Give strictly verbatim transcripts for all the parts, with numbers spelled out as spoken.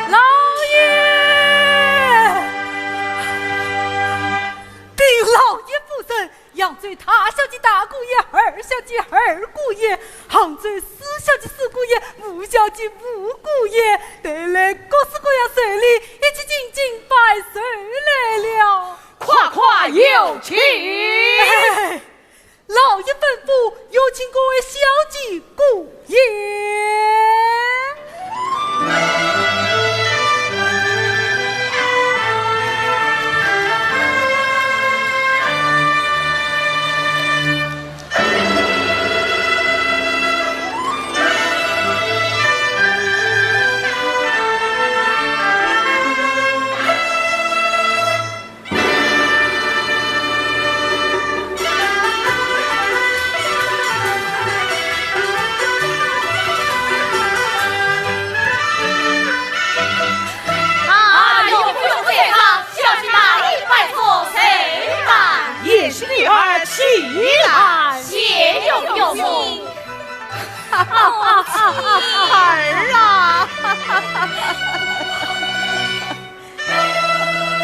老爷，禀老爷夫人，扬州大小姐大姑爷、二小姐二姑爷、杭州四小姐四姑爷、五小姐五姑爷，带来各式各样寿礼，一起进京拜寿来了。快快有请。哎，老爷吩咐，有请各位小姐姑爷。啊，岳父岳母在上，小婿大礼拜坐，谁来？贤婿女儿起来。谢岳父岳母。儿啊！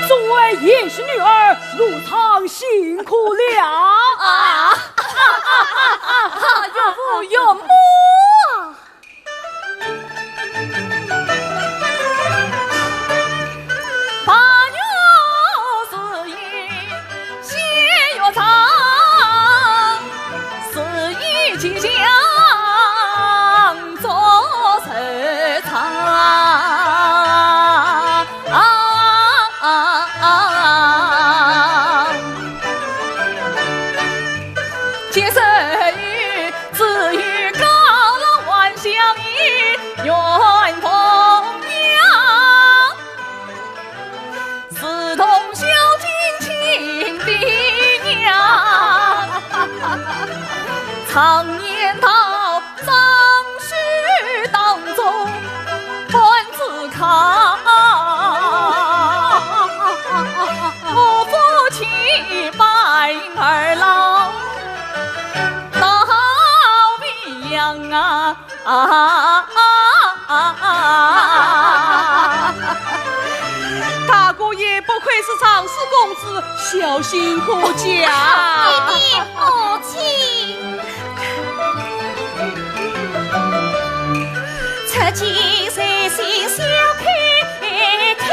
众位贤婿女儿，路上辛苦了。啊，啊，啊，啊，啊，岳父岳母啊。八月十一 谢月长，十一吉祥做寿长。吉寿与子与高楼还相依，愿同样。 如同小金青的娘，常年到樟树当中半自靠。我夫妻拜二老到汴梁啊。 啊啊啊啊！大姑爷不愧是尚书公子，孝心可嘉。爹爹母亲。出京随喜小开开，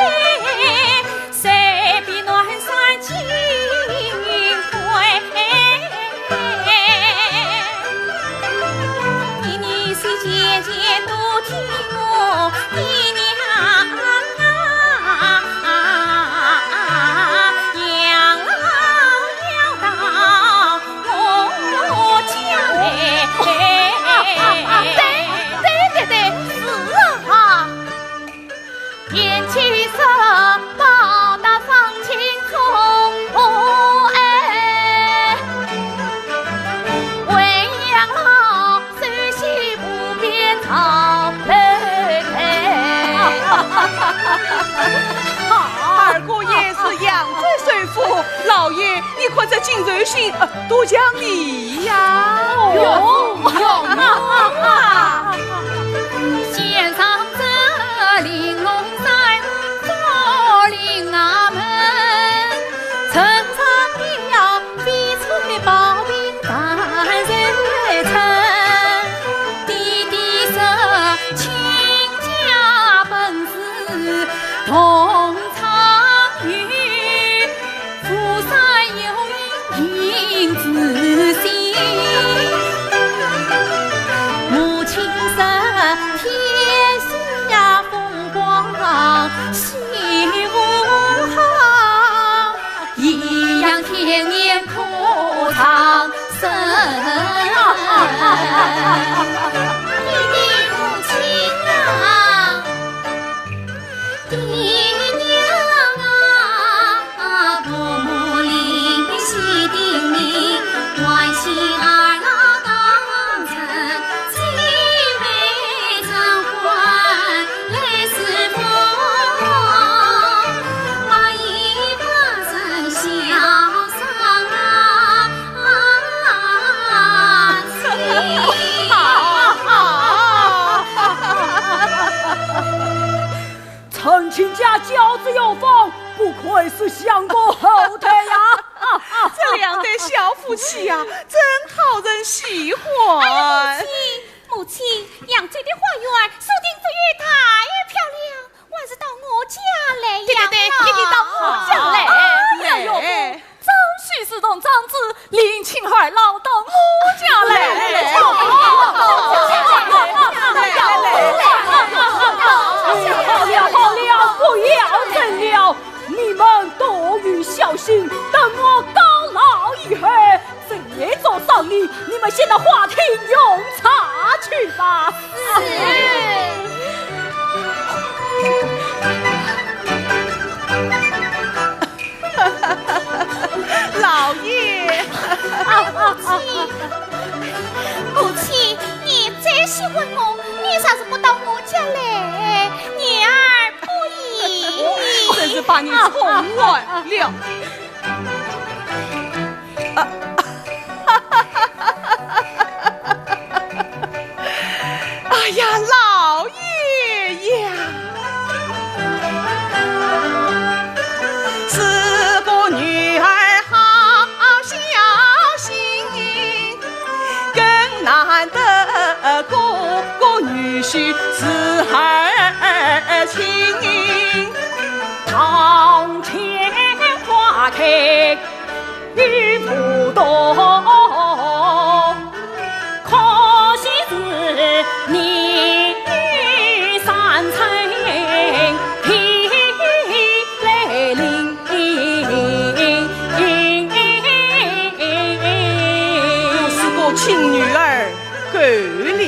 随便暖山金桂，年年是节节都听我的娘啊，养老要到我家来。对，对，对，对，是啊。 贤妻说：报答方卿从不哎，为养老，首先不便朝头抬。二姑爷是扬州首富，老爷 你看这金寿星，呃，多像你呀！哟，哟啊！先上这玲珑山，坐临衙门，呈上表，翡翠宝瓶万人称。爹爹说，卿家本是同窗友， 夫山有隐形之心，母亲那轿子有风，不愧是相公后代呀。这两对小夫妻呀，真讨人喜欢。哎呀，母亲，母亲，扬州的花园，说定会有大雨飘了，还是到我家来养老。对，对，对，一定到我家来。好。哎呀，岳父，哎。 张许侍从长子，领请二老到我家来。来，来，来。好了，好了，不要争了，你们多有孝心，等我告老以后，再做丧礼，你们先到花厅用茶去吧。是。 老爷。啊，母亲，母亲，你最喜欢我，你若是不到我家来，女儿不依。真是把你宠坏了。 哎呀，老爷呀！是个女儿好孝心，更难得个个女婿是儿亲。堂前花开 雨不动，可惜是你三春天来临。我是个亲女儿，够了。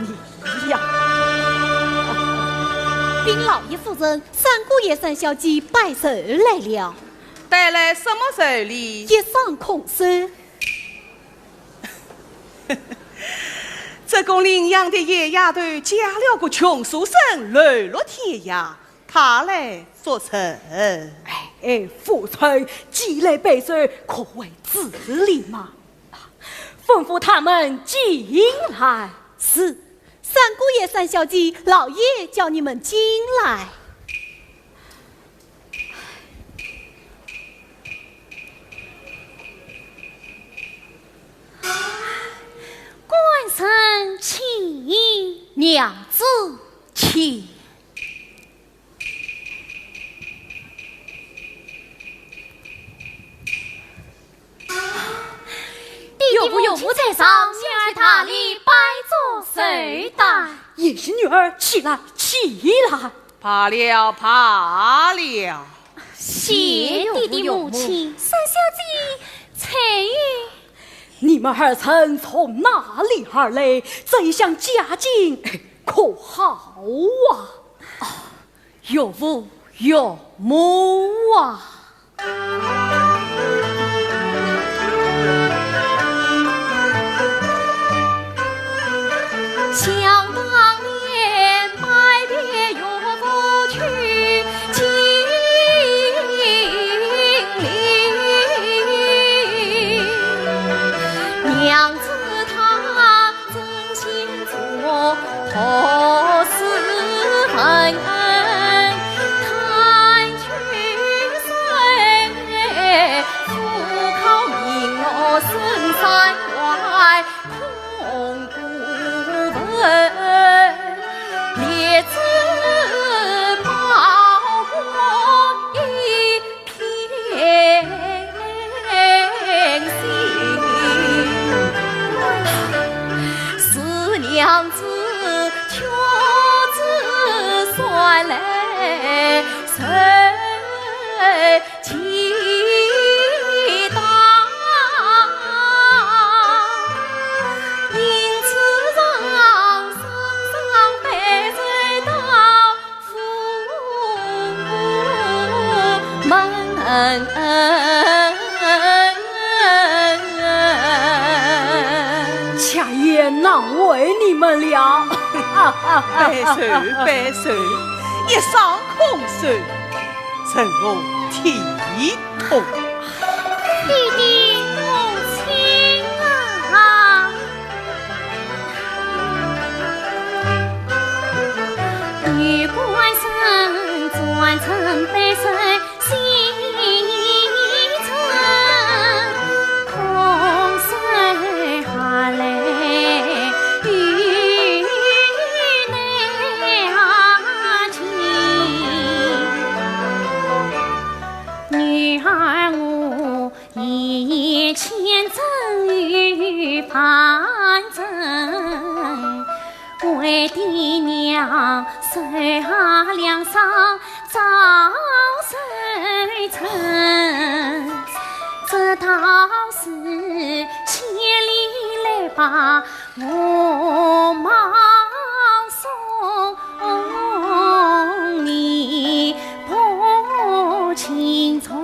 你呀，禀老爷夫人，三姑爷、三小姐拜寿来了。 带来什么寿礼？一双空手。这个领养的野丫头嫁了个穷书生，流落天涯，她来作甚？哎，哎，夫人，既来拜寿，可会自理嘛。吩咐他们进来。是，三姑爷、三小姐，老爷叫你们进来。 官人请。娘子请。 爹爹岳父岳母在上，女儿大礼拜作寿的。贤婿女儿，起来，起来。罢了，罢了。谢爹爹母亲。三小姐，翠玉。你们二人从哪里而来？这一向家境可好啊？哦，岳父岳母啊。 想当年拜别岳父去金陵，娘子她 真心做何事恨，叹秋水，苦口名落深山外，空顾闻，列子报国一 偏心。是娘子屈指算来谁记得，因此让圣上杯水倒 家业难为你们了。杯水，杯水，一双空手，成何体统？爹爹母亲啊！ 女官爹娘手下两双早收成，这道是千里来把我冒送你破青虫。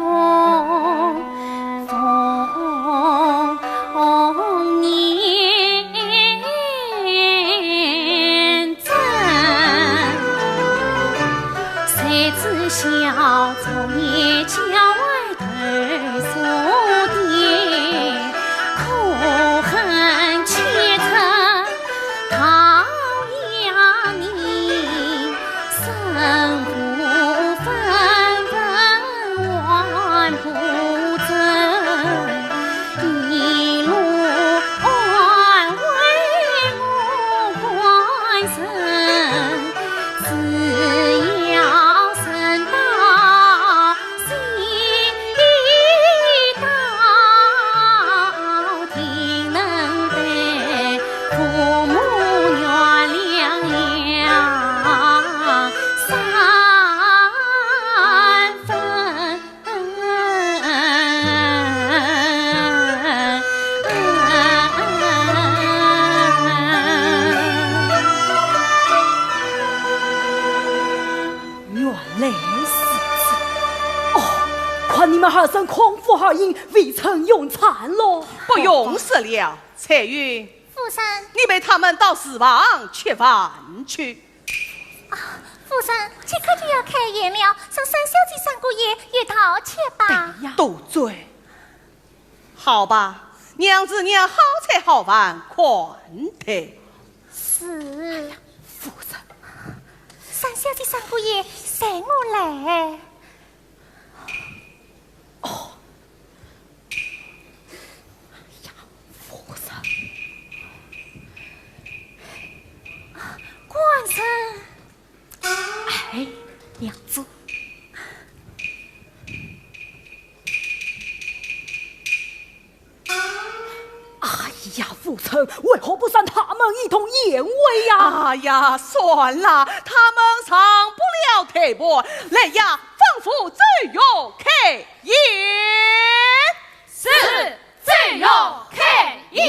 原来如此。哦，看你们好生空腹好饮，未曾用餐咯。不用说了，彩云。夫人。你陪他们到厨房吃饭去。啊，夫人，即刻就要开宴了，请三小姐、三姑爷一道吃吧。对呀。多嘴。 好吧，娘子让好菜好饭款待。是。哎呀，夫人。三小姐、三姑爷，随我来。哦。哎呀，夫人。官人。哎，娘子。 哎呀，夫人，为何不赏他们一同宴会呀？哎呀，算了，他们上不了台盘。来呀，吩咐周瑜开宴。是，周瑜开宴。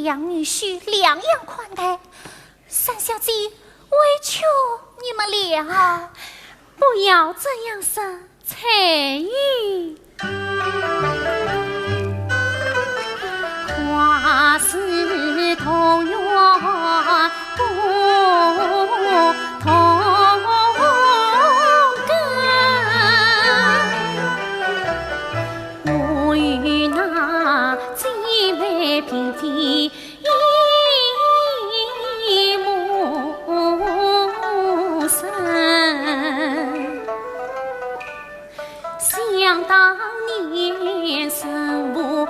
养女婿两样款待，三小姐委屈你们了。不要这样说，翠玉。 想当年，三姑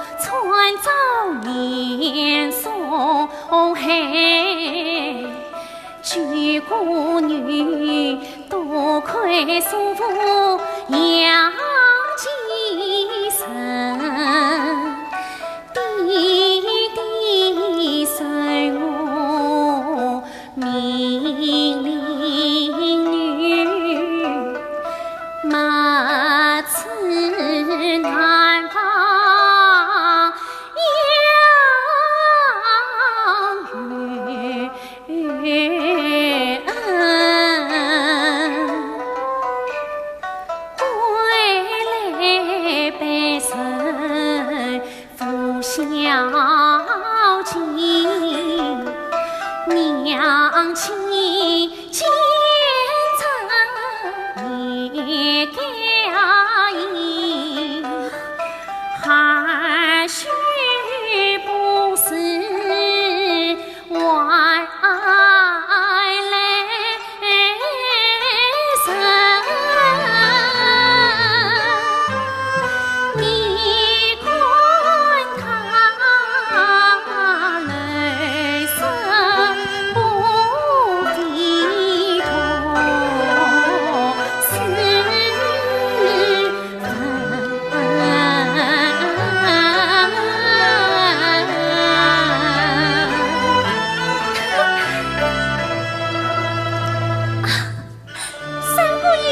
爷。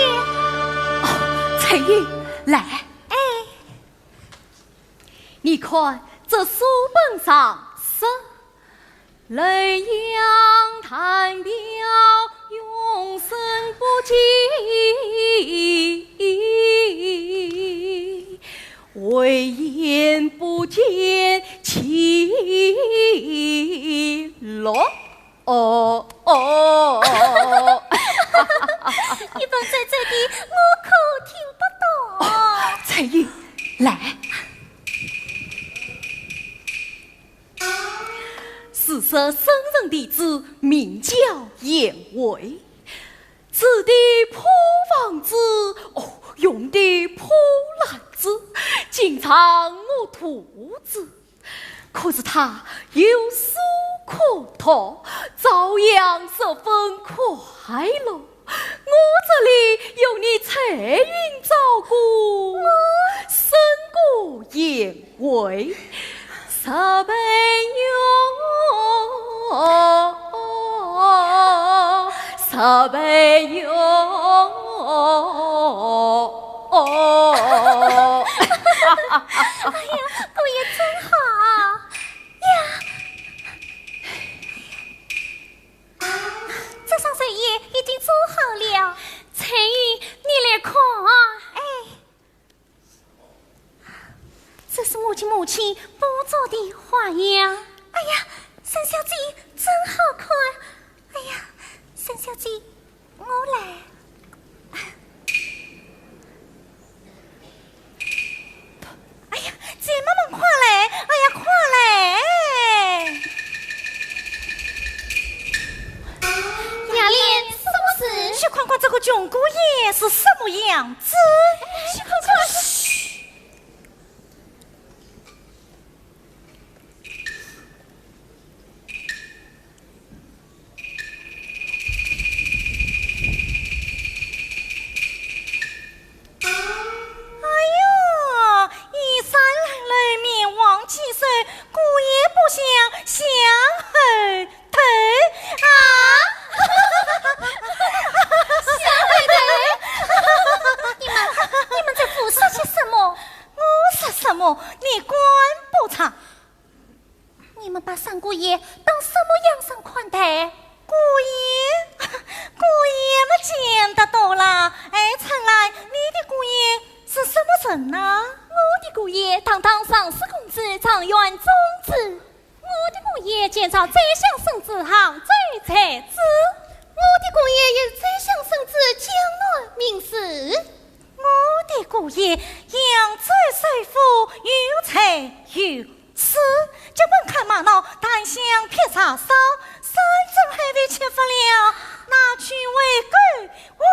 哦，翠玉，来。哎。你看这书本上说， 哦，哦，哦。你们在这里，我可听不懂。哦，翠玉，来。 是说圣人弟子名叫颜回，住的破房子，哦，用的破篮子，经常饿肚子。可是他有书可读，照样十分快乐。 我这里有你翠云照顾，胜过颜回。小朋友，小朋友。哎呀，姑爷真好呀！ 这双寿衣已经做好了。翠玉，你来看。哎，这是我给母亲补做的花样。哎呀，三小姐，真好看。哎呀，三小姐，我来。 哎呀，姐妹们快来！哎呀，快来！雅莲，什么事？去看看这个穷姑爷是什么样子。去看看。嘘。你们把三姑爷当什么样人看待？姑爷，姑爷嘛见得多了。哎，春兰，你的姑爷是什么人呢？我的姑爷堂堂上市公子，状元宗子。我的姑爷见着宰相圣旨，杭州才子。我的姑爷也是宰相圣旨，江南名士。我的姑爷扬州首富，有才有势，结棍看马闹，弹香劈柴烧，山珍海味吃不了，拿去喂狗喂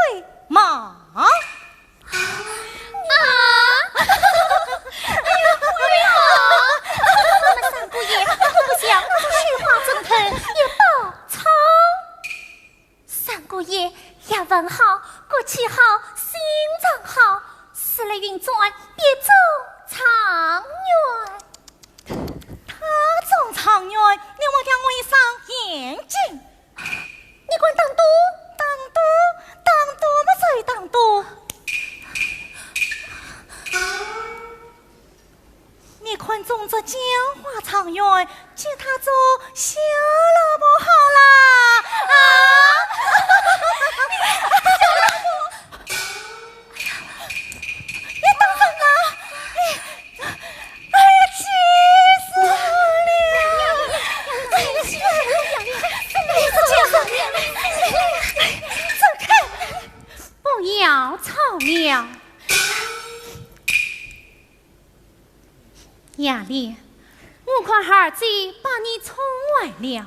马。啊！哎呀，不要！我们三姑爷不想这绣花针头也报仇。三姑爷学问好，骨气好，心肠好，死了运转，必中状元。他中状元，你忘掉我一双眼睛。你敢打赌？打赌？打赌么就打赌。你看中这江花状元，接她做小老婆好啦。啊！你当真啊？哎，哎呀，气死我了！哎呀，气死我了！走开！不要吵了。雅莲，我看孩子把你宠坏了，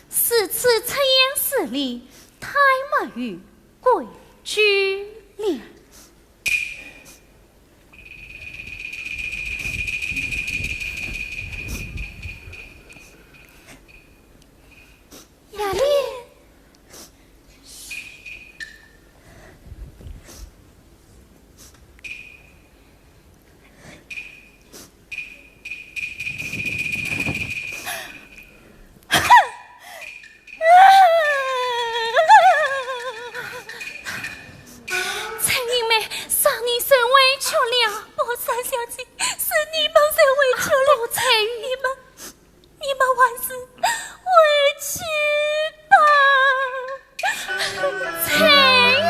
如此出言失礼，太没有规矩了。雅莲。 翠云妹，让你受委屈了。不，三小姐，是你们受委屈了。不，翠云。你们，你们还是回去吧。 翠云，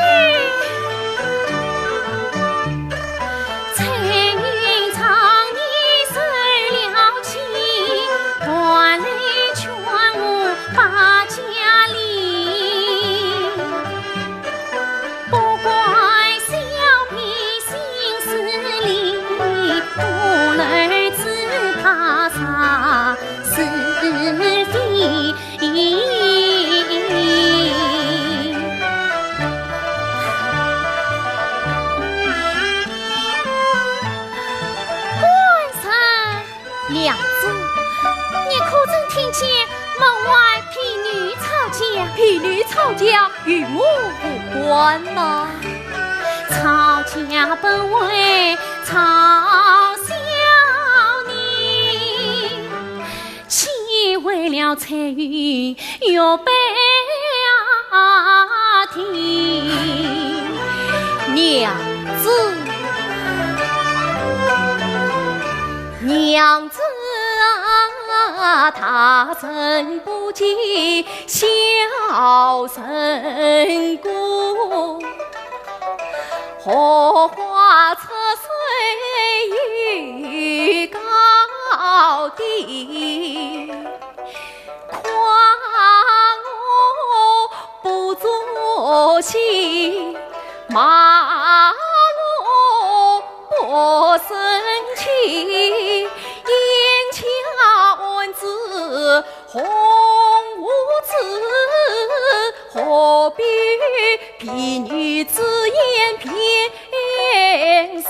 翠云常年受了气，还来劝我把家离。不管小婢心思里，不能只怕啥是非。 官人。娘子，你可曾听见门外婢女吵架？婢女吵架与我无关呐。吵架本为嘲笑你， 岂为了翠云玉杯亭。娘子，娘子啊，大人不计小人过。 荷花出水有高低，夸我不足惜，骂我不生气，眼前暗自 红污子，何必婢女之言辨是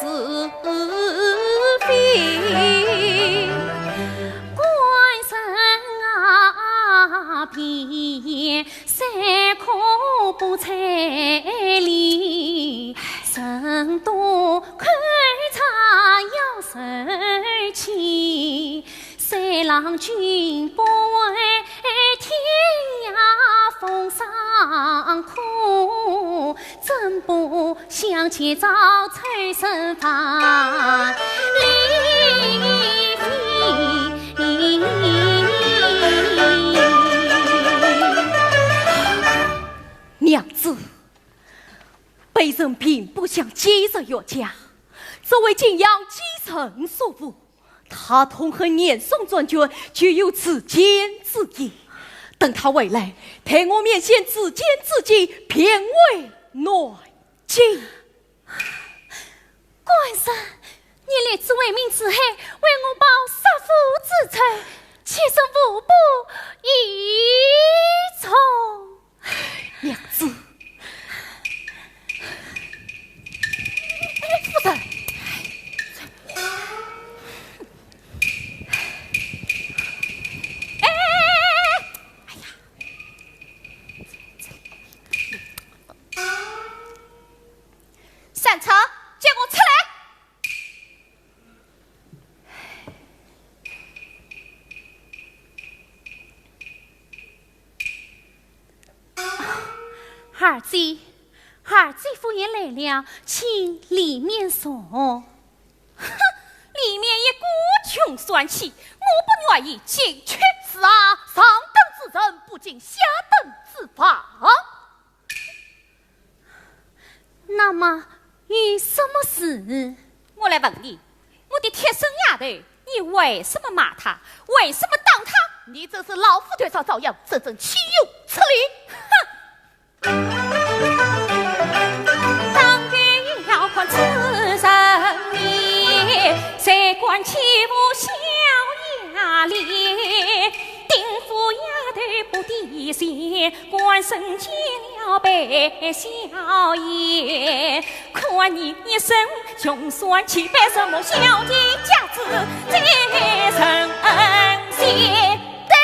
非？官人啊，别 谁可不睬你？人多口杂要受气，谁让君不为天涯风霜苦，怎不想今朝抽身万里飞？将奸贼冤家，这位景阳奸臣所无，他痛恨严嵩专权，就有自尽之意。等他回来，待我面见自尽之机，便为暖机。官人，你立志为民除害，为我报杀父之仇，岂是无补于衷？ 娘子。哎，夫人。哎，哎，哎，哎呀！三车，给我出来！ 二姐，二姐夫人来了，请里面坐。哼，里面一股穷酸气，我不愿意进去。是啊，上等之人不进下等之房。 那么有什么事？我来问你，我的贴身丫头，你为什么骂她？为什么打她？你真是老夫对上遭殃，真正岂有此理！哼！当然要看此人面，谁敢欺负小丫头？丁府丫头不抵嫌， 官人见了白笑颜，看你一身穷酸气，摆什么小姐架子在人前。对，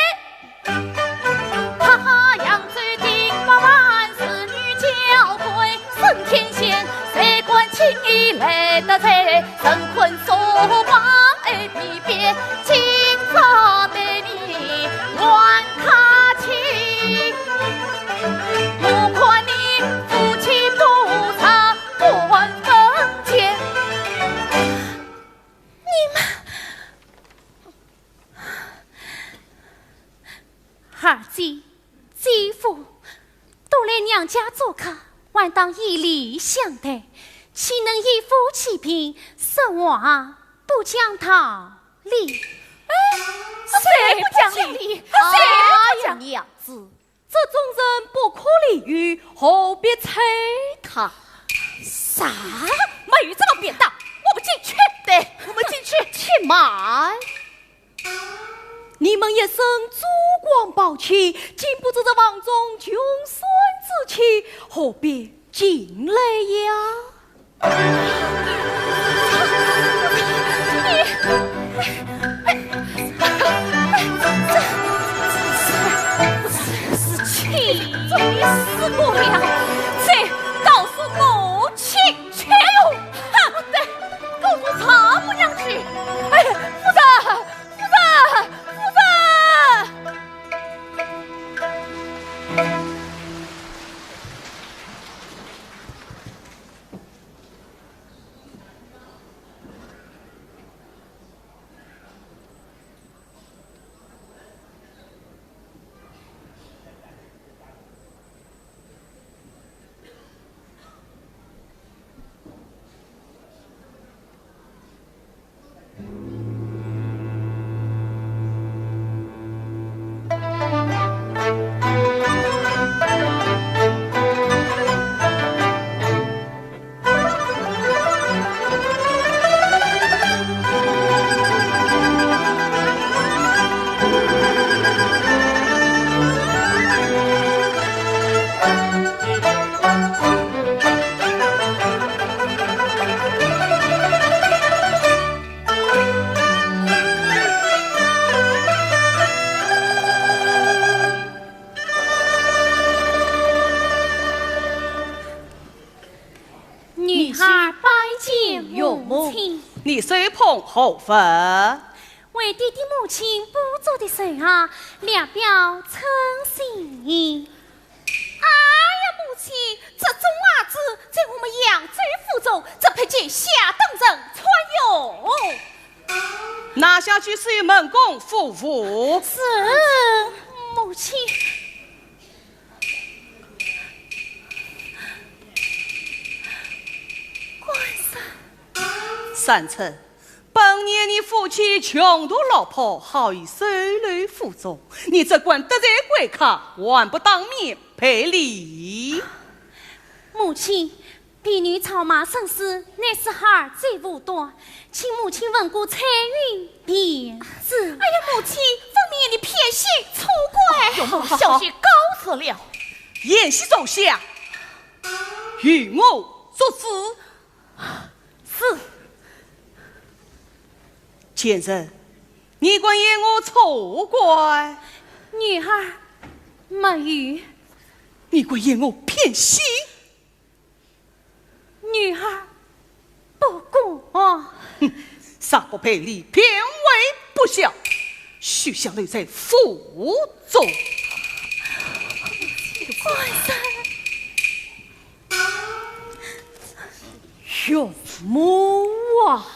哈哈，扬州兵马万事女娇贵，升天仙，谁敢轻易来得罪？ 乾坤所望爱比别，今朝对你乱客气。我看你夫妻不和，不分房间。你们，二姐， 姐夫，都来娘家做客，还当以礼相待，岂能以父欺贫，说话不讲道理？哎，谁不讲理？谁不讲理？哎呀，娘子，这种人不可理喻，何必睬他？啥？没有这么便当，我们进去。对，我们进去。且慢。 你们一身珠光宝气，经不住这房中穷酸之气，何必进来呀？你，哎，哎，这，这是，真是气死我了！谁告诉我进去？哎呦，哼，对，告诉丈母娘去。哎，夫人， 夫人，夫人！女儿拜见母亲。你手捧何物？为爹爹母亲补做的寿鞋，略表寸心。哎呀，母亲，这种鞋子在我们扬州府中，这配给下等人穿哟。拿下去，送门公付物。是，母亲。三春，本年你夫妻穷途落魄，好意收留府中，你怎敢得罪贵客，还不当面赔礼？母亲，婢女草莽生死，乃是孩儿最无端，请母亲问过翠云便是。哎呀，母亲，分明你偏心错怪。有某小姐告辞了。贤婿坐下，与我作主。是。贱人，你敢嫌我错怪？女儿没有。你敢嫌我偏心？女儿不敢。哼，若不赔礼，便为不孝，休想留在府中。官人。岳母啊！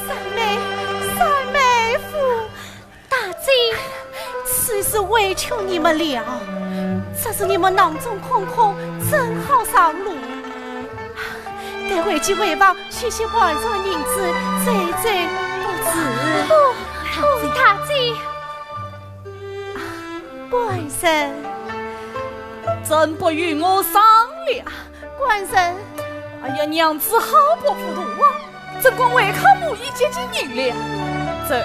三妹，三妹夫。大姐，此事委屈你们了，只是你们囊中空空，怎好上路？待回去回房，取些盘缠银子，凑凑不迟。不，不，大姐。官人。怎不与我商量？官人。哎呀，娘子好不糊涂啊！ 怎敢违抗母意接近银两？这……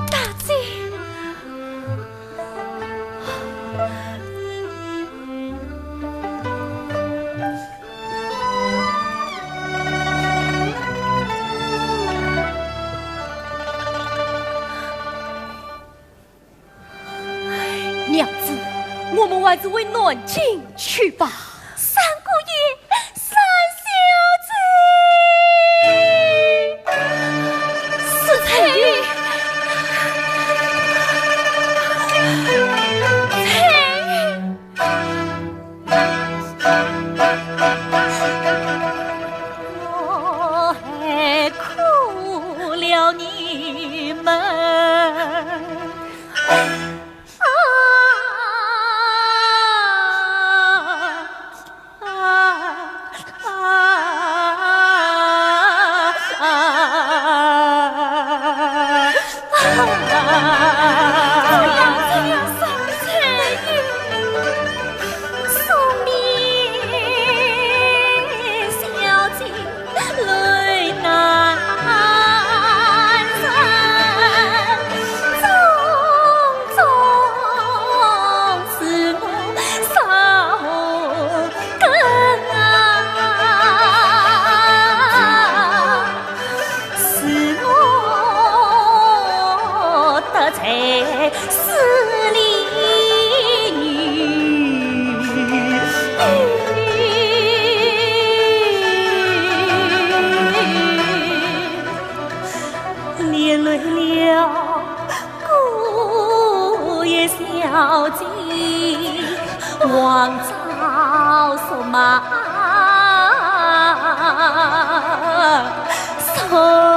大姐。 娘子，我们还是回南京去吧。三姑爷，三小姐。是翠云。王昭驮马，驮车。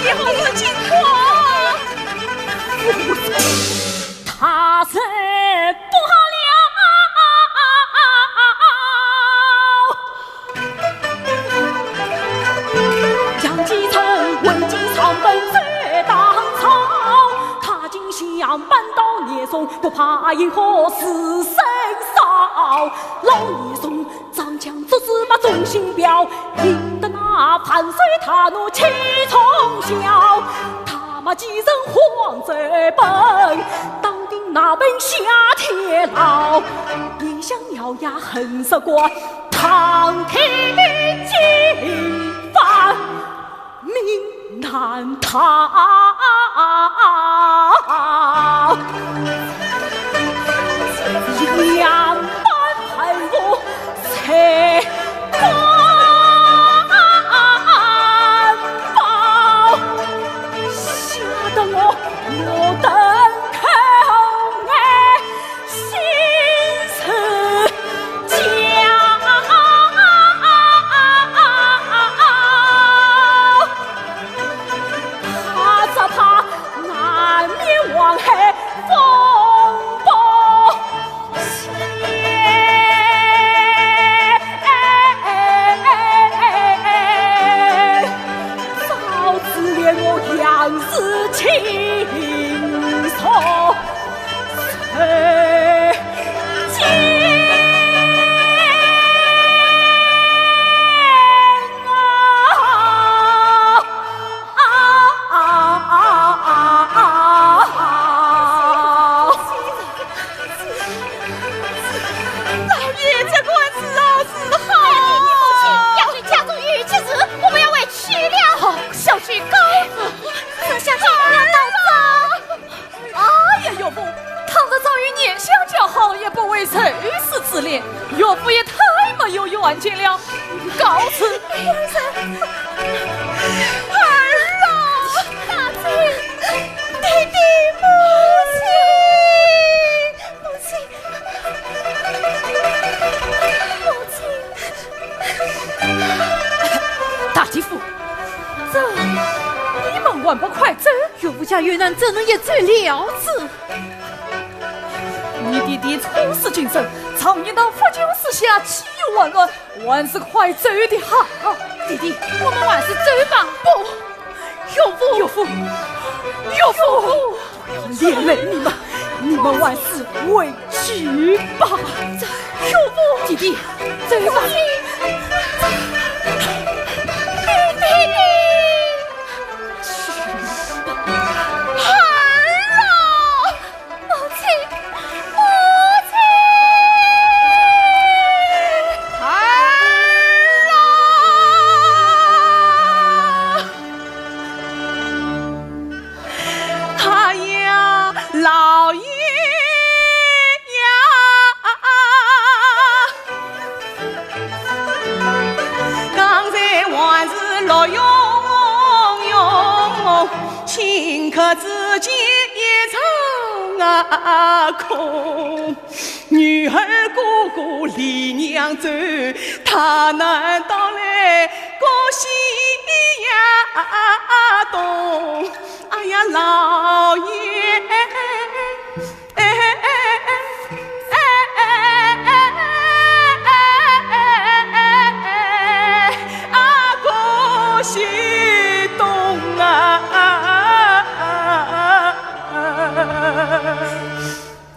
你好有情况。他是不好了。杨继成为计长本在当朝，他竟想搬到严嵩，不怕因祸事生烧。老严嵩 长枪出世把忠心表，引得那万岁大怒气冲霄。他骂继承皇子本，当定那本下天牢。也想咬牙横杀官，唐天金犯 命难逃。杨班害我才官报，吓得我目瞪口呆。 心似焦。怕只怕难免黄海风波险。早知连我杨氏亲属 老爷，这官司啊，是好。你母亲要对家中有急事，我们要回去了。好，小婿告辞。这下去不要打仗。 哎呀，岳父，倘若早有严相叫好，也不会如此之烈。岳父也太没有远见了。告辞。儿啊！大姐，爹爹，母亲，母亲，母亲。大姐夫，这，你们还不快走？ 岳父家有难，怎能一走了之？你爹爹处死君臣，常言道：不救四下岂有完卵，还是快走的好。爹爹，我们还是走吧。不，岳父，岳父，岳父，连累你们，你们还是回去吧。岳父，爹爹，走吧。爹爹。 儿啊！母亲，母亲！儿啊！哎呀，老爷呀！ 刚才还是乐融融，顷刻之间一场啊空。女儿哥哥离娘走，她难到来个西呀东。哎呀，老爷！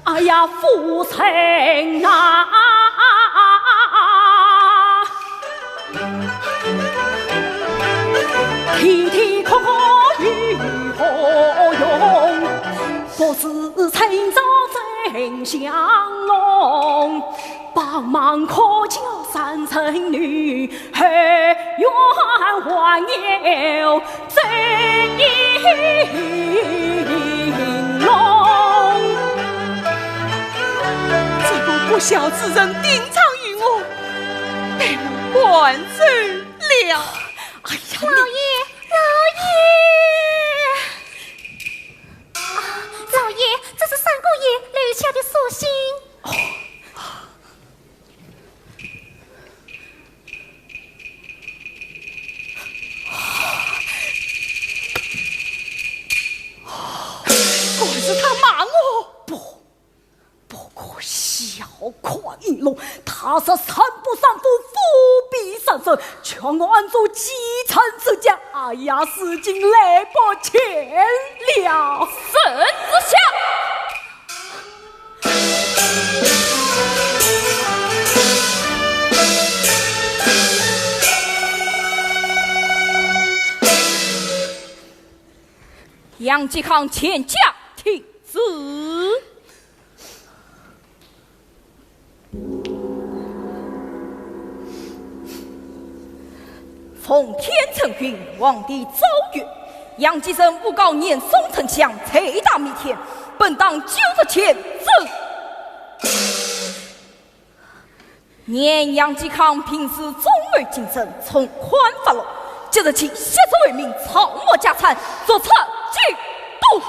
哎呀，夫人啊！ 啼啼哭哭有何用？不是趁早真相弄，帮忙可叫三春女，后院还有周应龙。这个不孝之人，定常与我被我赶走 了。哎呀，老爷，老爷！啊，老爷，这是三姑爷留下的书信。哦。弄，他说三不三府，府比三省，劝我安住继承之家。哎呀，如今来不及了。圣旨下。杨继康全家听旨。 奉天承运，皇帝诏曰：杨继盛诬告严嵩丞相，罪大弥天，本当九十千重。念杨继康平时忠厚谨慎，从宽发落，即日起息事为民，抄没家产，逐出京都。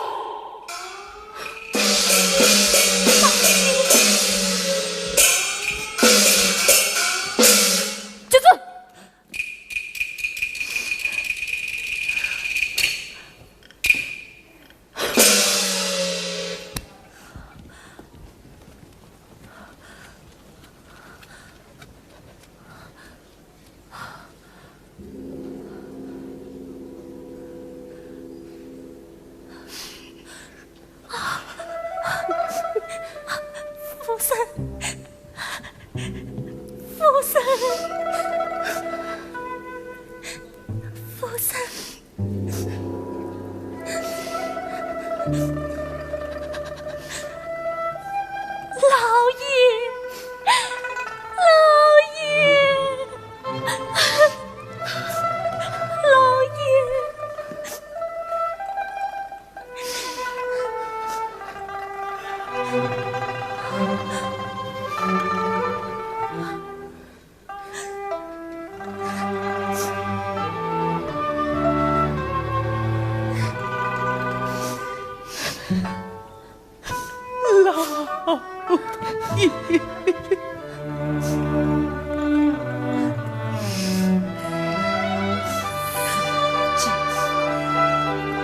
夫人，夫人，夫人。 老爷，老爷，老爷。 老爷，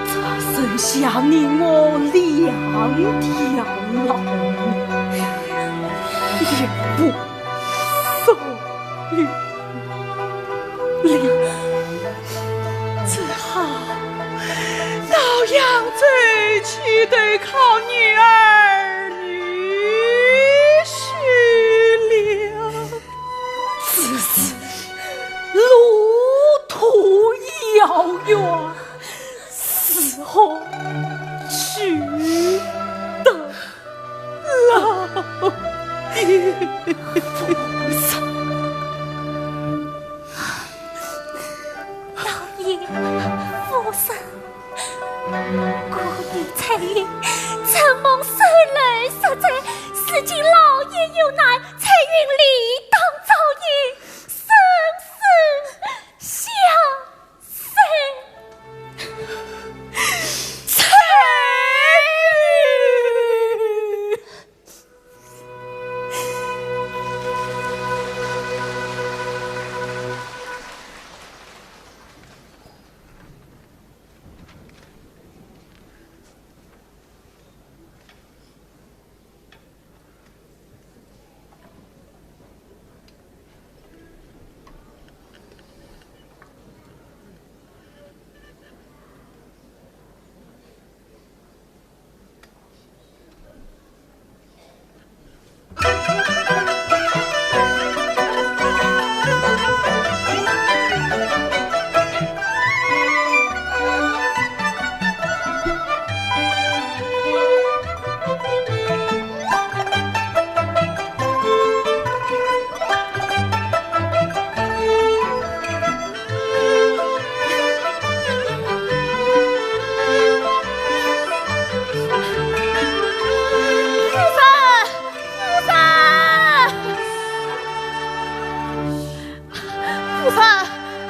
只剩下你我两条老命，也不 送与了。只好到扬州去投靠你儿女婿了。只是路途遥远，如何去得 老爷。夫人。老爷，夫人，孤女翠云承蒙受楼赦罪，如今老爷有难，翠云理当照应，生死相随。 夫人，夫人，夫人，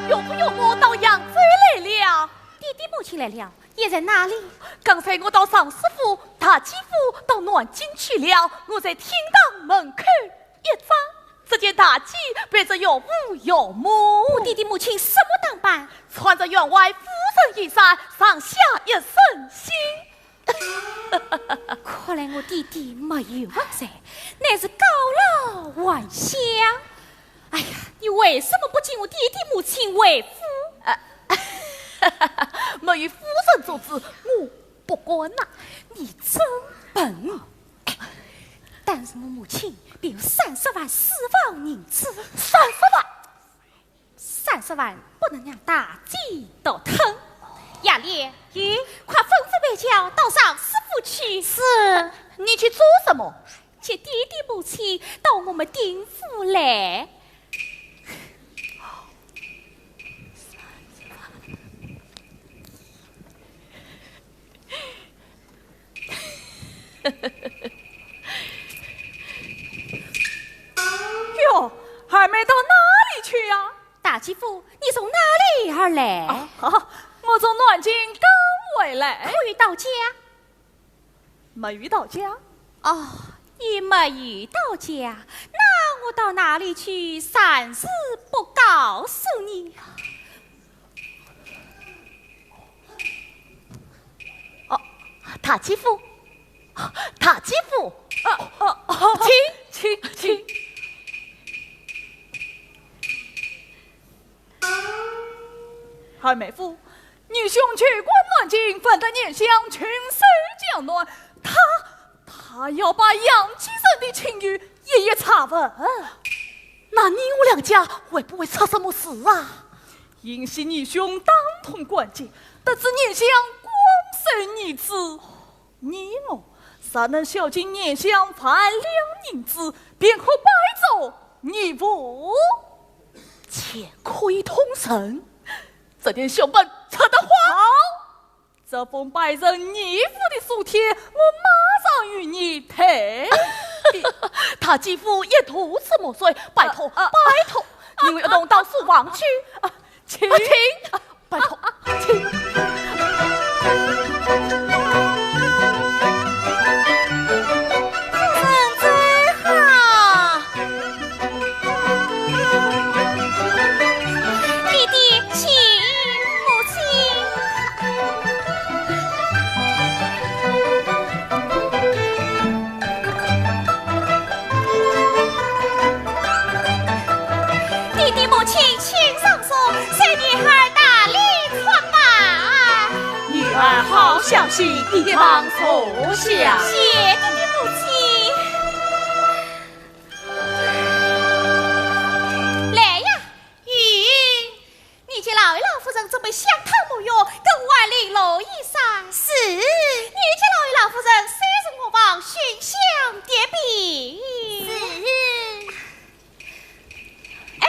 岳父岳母到扬州来了。爹爹母亲来了，现在哪里？刚才我到尚书府、大姐府、到南京去了，我在厅堂门口 一张，只见大姐陪着岳父岳母。我爹爹母亲什么打扮？穿着员外夫人衣衫，上下一身新。看来我爹爹没有忘记，乃是告老还乡。哎呀，你为什么不请我爹爹母亲回府？啊，没有夫人做主，我不敢呐。你真笨！哎，但是我母亲便有三十万私房银子。三十万？三十万不能让大姐独吞。雅莲，咦？快吩咐备轿到尚书府去。是，你去做什么？接爹爹母亲到我们丁府来。哟，二妹到哪里去呀？大姐夫，你从哪里而来？啊，我从南京刚回来。可有到家？没有到家。哦，你没有到家，那我到哪里去，暂时不告诉你。 哦，大姐夫，大姐夫，啊，啊，啊，请，请，请。二妹夫，女兄去过南京，闻得年相群守江南，他，他要把杨继盛的情由一一查问。那你我两家会不会出什么事啊？幸喜女兄当通关节，得知年相光收女子，你我若能孝敬年相万两银子，便可拜做义父。钱可以通神，这点小本出得花。好，这封拜成义父的书帖，我马上与你退禀。大姐夫也涂脂抹粉，拜托，啊，啊，拜托，啊，你我一同到书房去。啊，请，啊，请，啊，拜托，请。夫人走好。 爹爹，请，母亲。爹爹，母亲，请上座，随女儿大礼参拜。女儿好孝心，一旁坐下。谢爹爹，母亲。 来呀，玉英，你给老爷老夫人准备香汤沐浴，更换绫罗衣裳。是。你给老爷老夫人收拾卧房，熏香叠被。是。哎，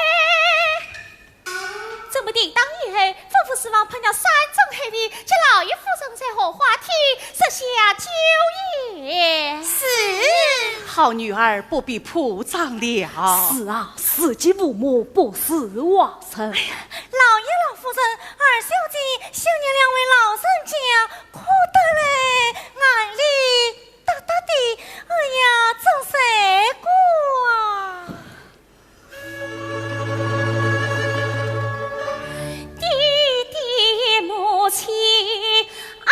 准备停当以后，吩咐书房备了山珍海味，给老爷夫人在荷花厅设下酒宴。是。好女儿不必铺张了。是啊，事及父母，不是外人。哎呀，老爷老夫人，二小姐想念两位老人家，哭得来，眼泪答答的。哎呀，这谁过啊？ 爹爹母亲啊！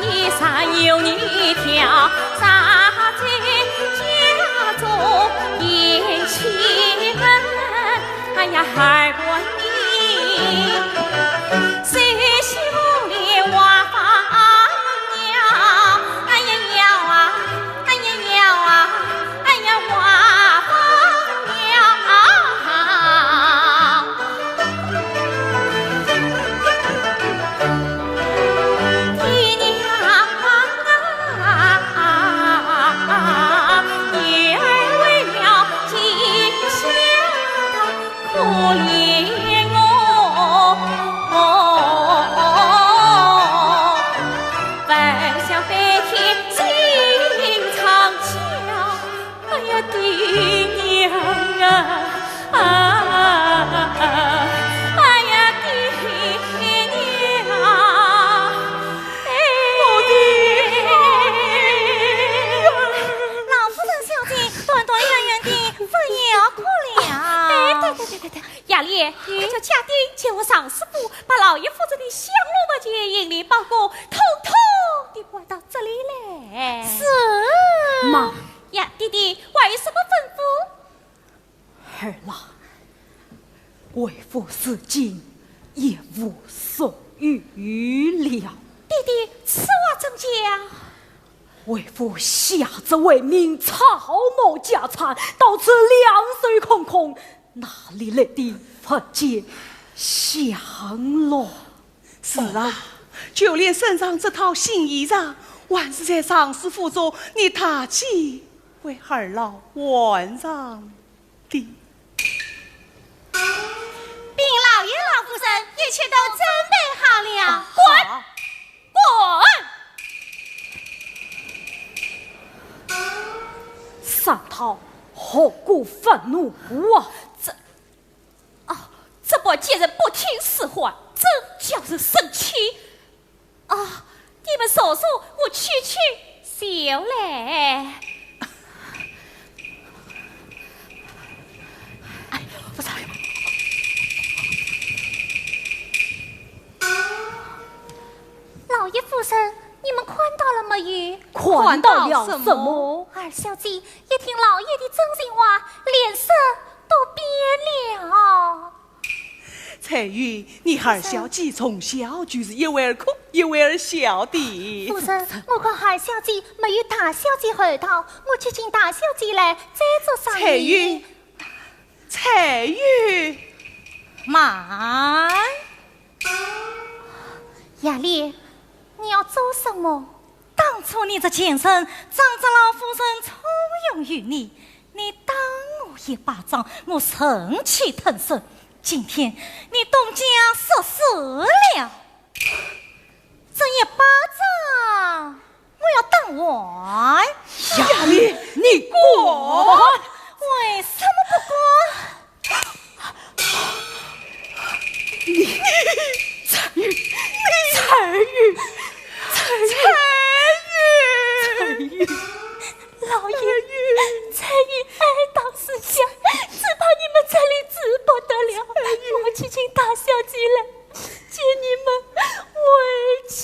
你三有你跳，三在家中言起门，哎呀，二伯你，谁喜红莲花房鸟？哎呀，鸟啊，哎呀，鸟啊，哎呀，花房鸟。 哎呀，爹娘啊！哎呀，爹娘！哎，我的女儿！老夫人小姐，端端远远地，勿要哭了。哎，对对对对对，雅丽，快叫家丁前往尚书府，把老爷夫人的香炉、墨镜、银联宝锅，统统地搬到这里来。是。妈。呀，爹爹，还有什么吩咐？ 儿啊，为父如今一无所有了。爹爹，此话怎讲？为父下至为民，草木家产，到此两手空空，哪里来的物件享乐？是啊，就连身上这套新衣裳，还是在尚书府中你大姐为儿老换上 的。禀老爷老夫人，一切都准备好了。啊，滚！好。滚！尚涛，何故发怒啊？这，啊，这般贱人不听使唤，真叫人生气。 啊，你们坐坐，我去去就来。哎，不是。老爷夫人，你们看到了没有？看到了什么？二小姐一听老爷的真心话，脸色都变了。 彩云，你二小姐从小就是一会儿哭一会儿笑的。夫人，我看二小姐没有大小姐厚道，我去请大小姐来再做商议。彩云，彩云。慢。雅丽，你要做什么？ 当初你这贱人，仗着老夫人重用于你，你打我一巴掌，我忍气吞声。今天你东家失势了，这一巴掌我要打还。雅丽，你滚！为什么不滚？ 你，彩云，彩云，彩云，彩云。老爷，彩云哀到四下，只怕你们这里治不得了。我们去请大小姐来接你们回去。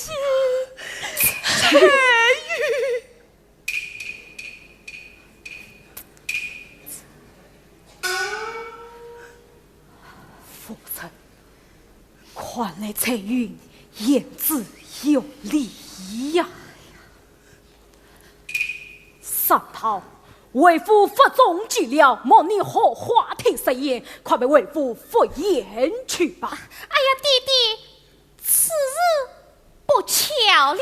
彩云。 夫人，看来彩云言之有理呀。尚涛，为父腹中饥了，望你荷花亭设宴，快陪为父赴宴去吧。哎呀，爹爹， 此事不巧了。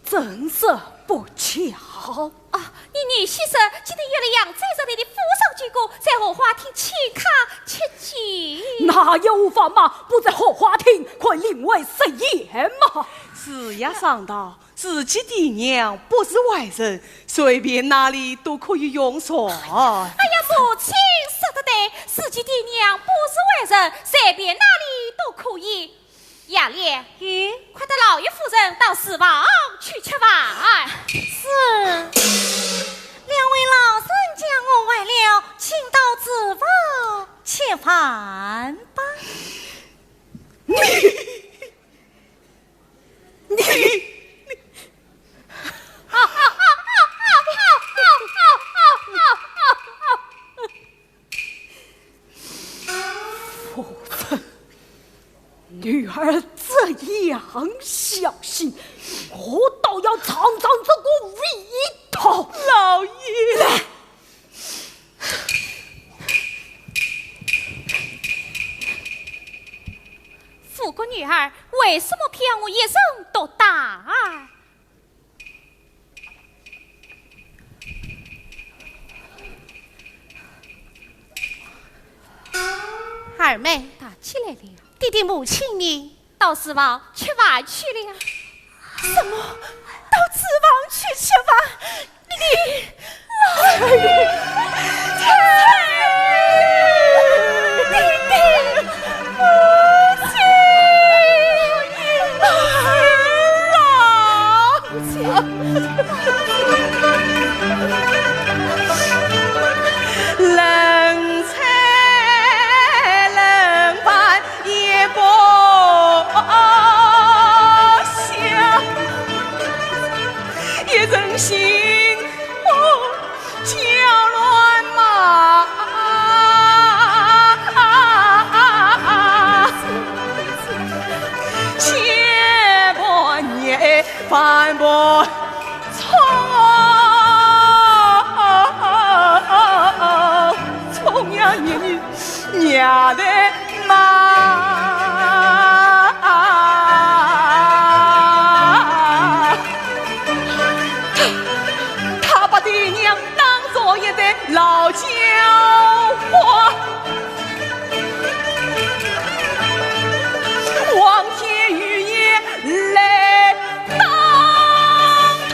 怎是不巧？啊，你女婿说今天约了扬州城里的富商巨贾，在荷花亭请客吃酒。那也无法嘛，不在荷花亭，可另外设宴嘛。是呀，尚涛，自己爹娘不是外人，随便哪里都可以用膳。哎呀，母亲说得对，自己爹娘不是外人，随便哪里都可以。 雅丽，嗯？快带老爷夫人到厨房去吃饭。是。两位老人家饿坏了，请到厨房吃饭吧。你，你，你，不曾，女儿这样孝心，我倒要尝尝这个味道。老爷，来，富贵女儿，为什么偏我一人独打？二妹，打起来了。爹爹母亲呢？到厨房吃饭去了。什么？到厨房去吃饭？你，老爷，爹爹，母亲，老爷。 冷菜冷饭也不香，一人心火搅乱麻。千般年 翻不冲，冲呀你娘的妈！他把爹娘当作一对老叫花，望天雨夜来 当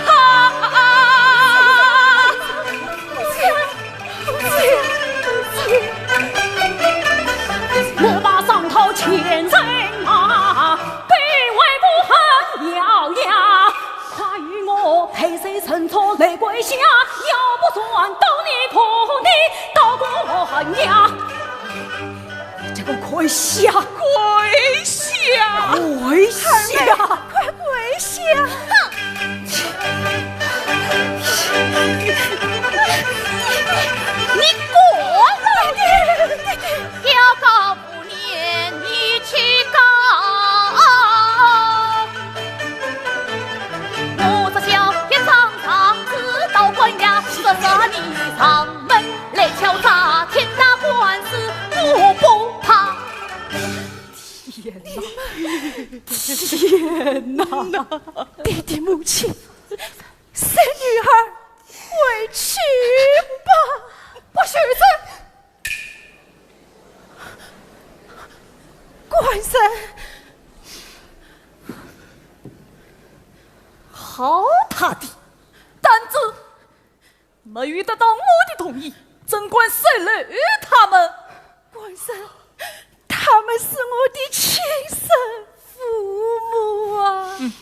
他。我把商讨千人马，对外不喊咬牙。快与我陪谁乘车来归下，要不然到你破地，到过寒呀。 这个跪下，跪下，跪下！二妹，快跪下！哼！你过来！爹爹，爹爹，表哥不念你去告。我这叫一张状子到官衙，说是你上门 来敲诈，听那官司我不怕。天哪，天哪！爹爹母亲，随女儿回去吧。不许走！官人，好他的，胆子！ 没有得到我的同意，怎敢收留他们？官人，他们是我的亲生父母啊！嗯，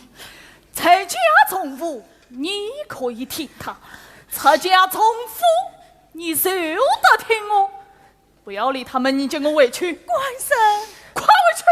在家从父，你可以听他；在家从夫，你就得听我。不要理他们，你跟我回去。官人，快回去！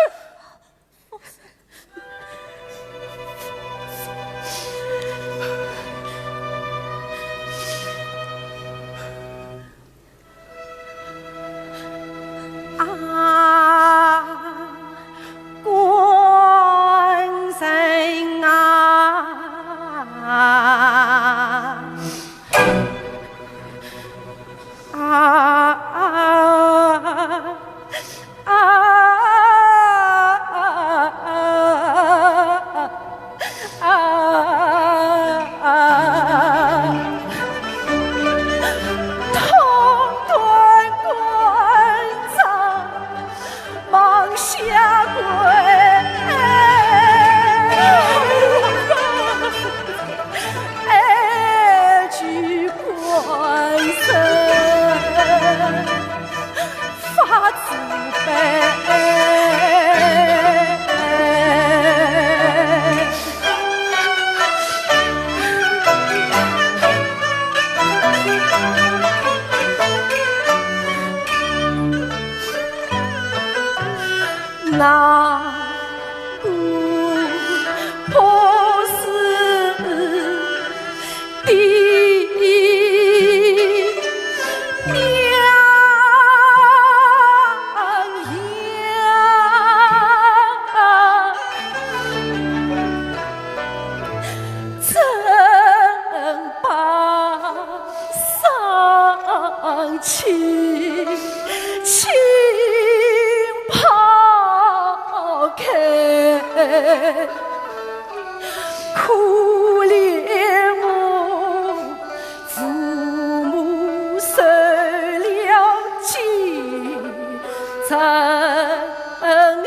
恩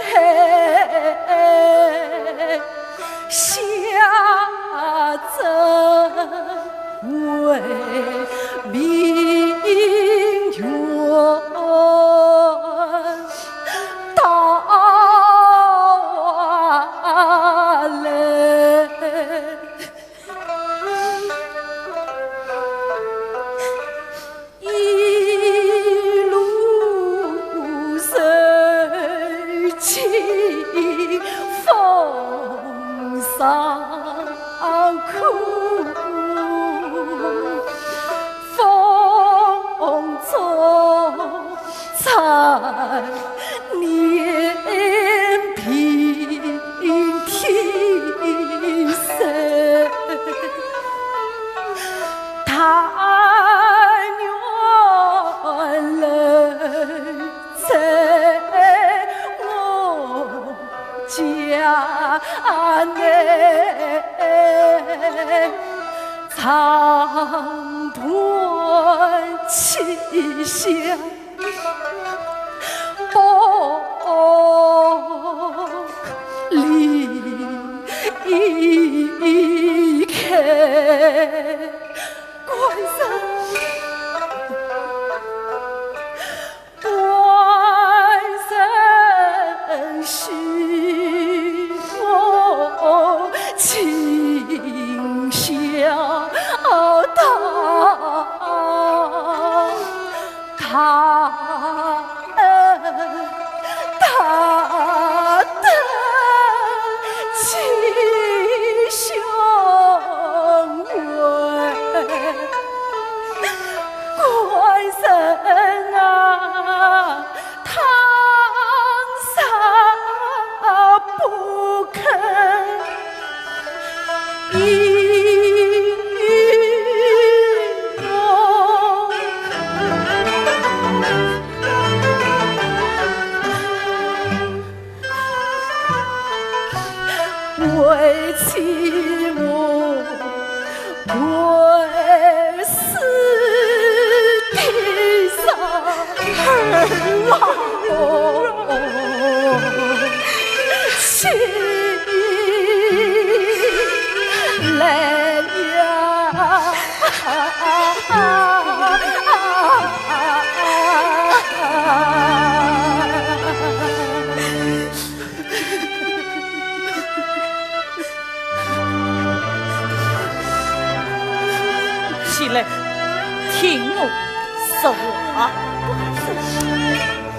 爱下怎为明月到来。一路受尽风霜苦，风中 残年平添寿，但愿人在我家内，长断气息。 不离开。官人，官人，许我情孝道。 大恩大德齐胸怀，官人啊，倘若不肯 依我，为妻我跪死地上。儿啊！ 起来呀！起来，听我说话。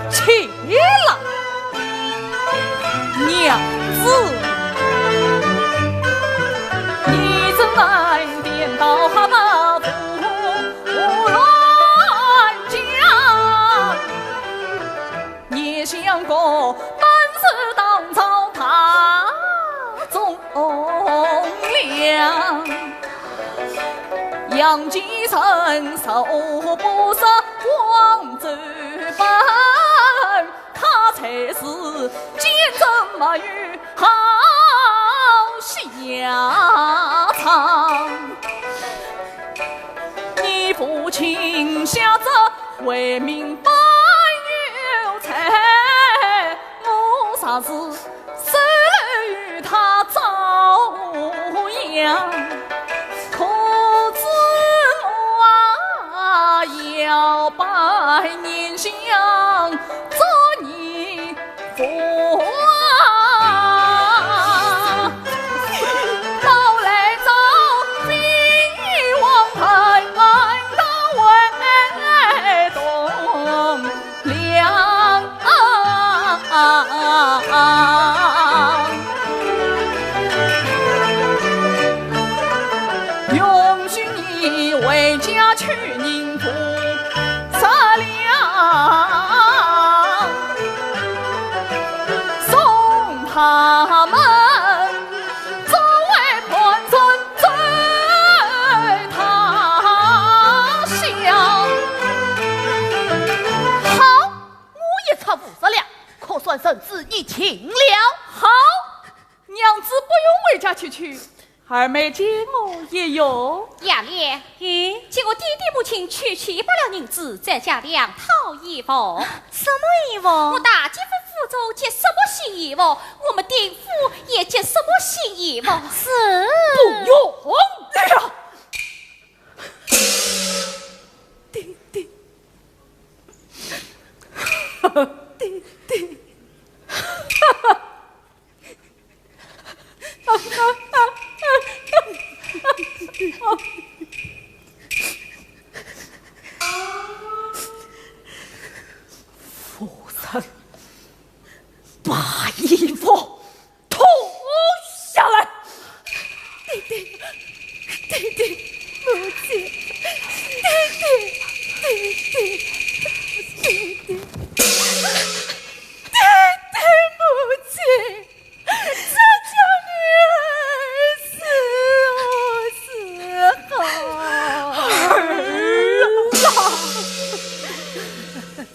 起来，娘子。你怎奈颠倒把父乱讲？ 你想过本是当朝大忠良，杨继盛受不杀光州本，他才是奸臣没有好下场。你父亲下这 为民办有才，我若是收留他照样，可知我啊，要拜贤相做你 父啊，老来早比王恨恨到为栋梁。允许你回家去宁府 善良，送他们作为盘缠走他乡。好，我一出五十两，可算绳之以情了。好，娘子不用回家去去，二妹借我一用。杨莲，嗯？借我爹爹母亲去去一百两银子，再加两套衣服。什么衣服？我大姐夫府中借什么新衣服，我们丁府也借什么新衣服。是。不用。哎呀！丁丁，丁丁。 夫人，把衣服脱下来。爹爹，爹爹，母亲，爹爹，爹爹，爹爹，爹爹，母亲。 这叫你儿是何时好？儿啊！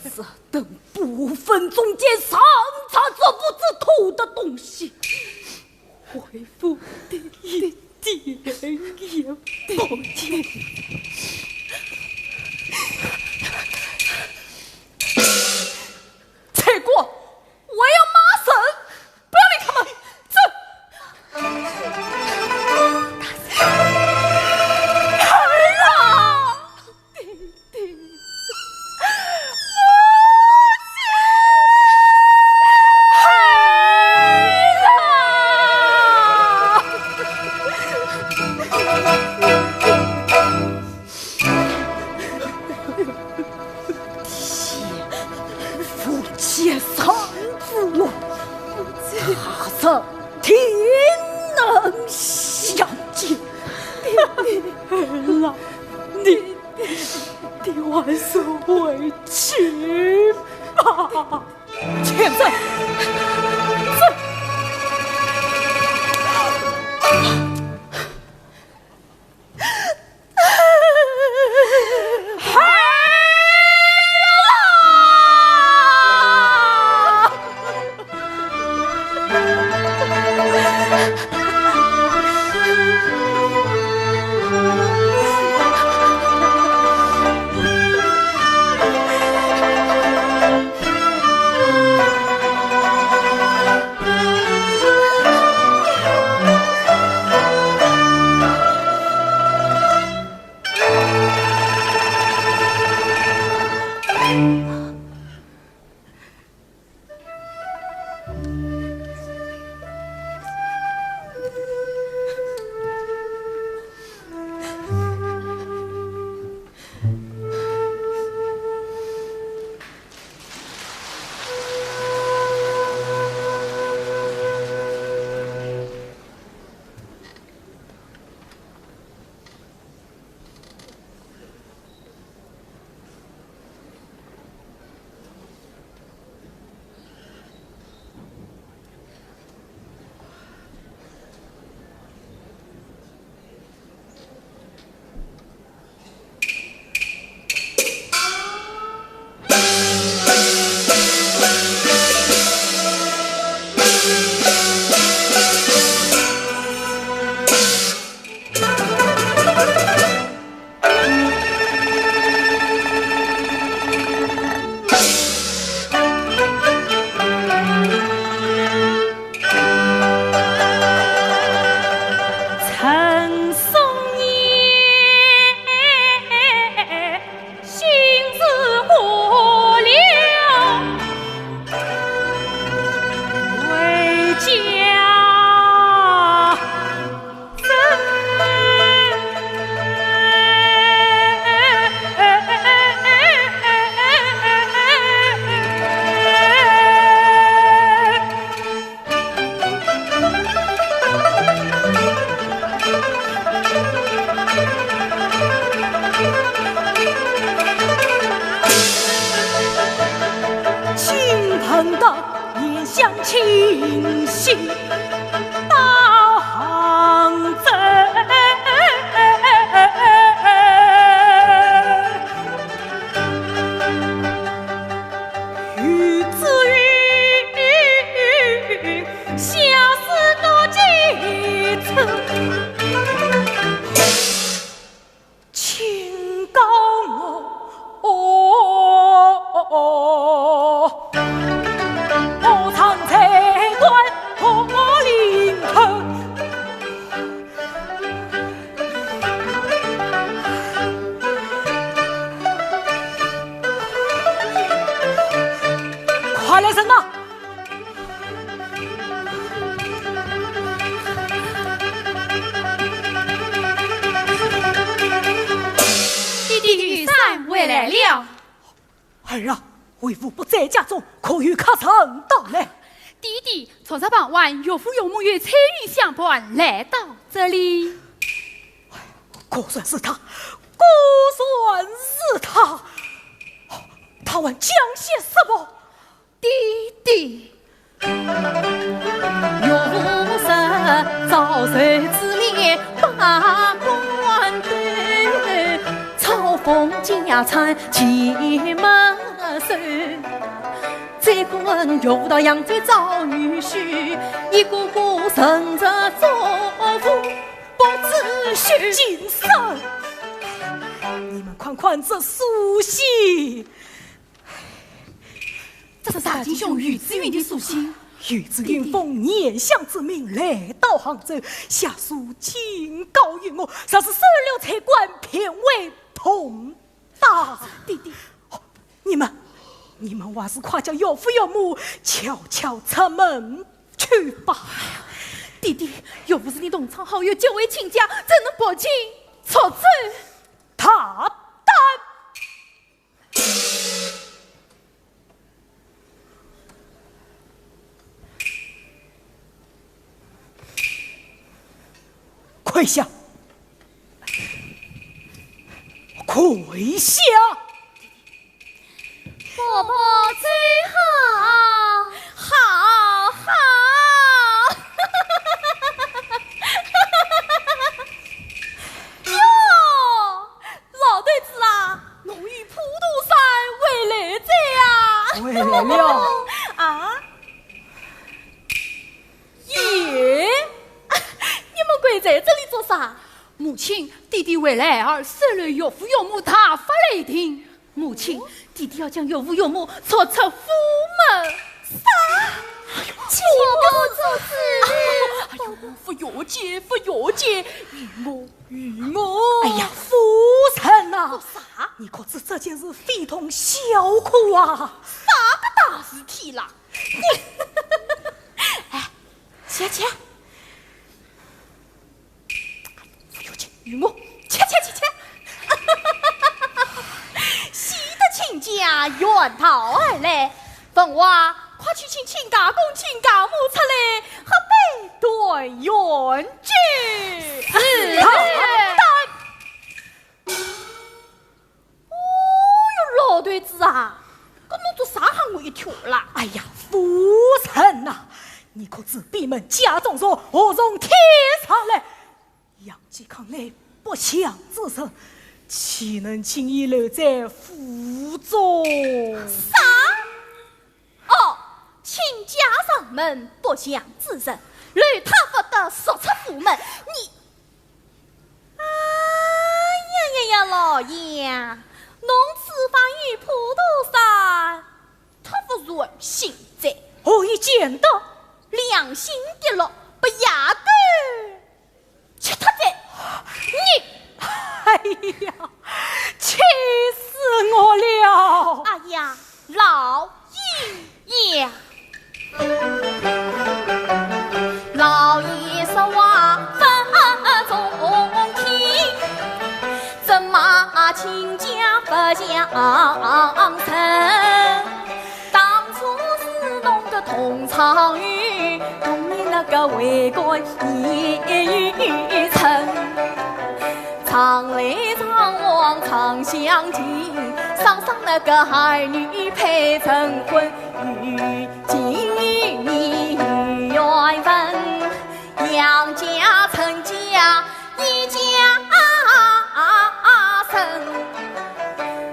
这等不分忠奸，上差这不知土的东西，为父的一点也不提。罪过，我要骂人。 不要理他们，走。儿啊！天无绝人之路，大人定能相救。儿啊，你，你还是回去吧。 请坐。坐。儿啊，为父不在家中，可有客人到来？爹爹，昨日傍晚，岳父岳母与彩云相伴来到这里。果然是他，果然是他。哦，他还讲些什么？爹爹。 金生，你们看看这书信。 这是大金兄于子云的书信。于子云奉年相之命来到杭州，下书警告于我，若是收留才官，便为痛打。爹爹。哦，你们，你们还是快叫岳父岳母悄悄出门去吧。爹爹，岳父是你同窗好友，结为亲家，怎能不请出走？大胆！ 跪下！跪下！婆婆最好，好，好。哟， 老头子啊，侬与普陀山回来哉呀？回来了。啊？咦，你们跪在这里做啥？母亲，弟弟为了孩儿，收留岳父岳母，大发雷霆。母亲，弟弟要将岳父岳母逐出府门。啥？哎呦，请不阻止。哎呦，勿要紧，勿要紧，与我 与我。哎呀，夫人呐，做啥？你可知这件事非同小可啊！啥个大事体啦？你，哎，起来，起来。不要紧，与我，起，起，起，起。喜得亲家远道而来， 凤华，快去请亲家公、亲家母出来，喝杯团圆酒。是。好，哦哟，老头子啊，搿侬做啥喊我一跳啦？哎呀，夫人呐，你可知闭门家中坐，祸从天上来。 杨继康乃不祥之人，岂能轻易留在府中？啥？哦，亲家上门不祥之人，留他不得，速出府门。你，哎呀呀呀，老爷，侬此番与普陀山，忒勿顺心哉。何以见得？良心跌落，拨野狗 吃脱哉！你，哎呀，气死我了！哎呀，老爷呀！老爷说话勿中听，怎么亲家勿像人？ 当初是侬个同窗友，同你那个为官也有称。常来常往常相见，双双那个儿女配成婚，有情有义有缘分。 杨家、陈家一家人，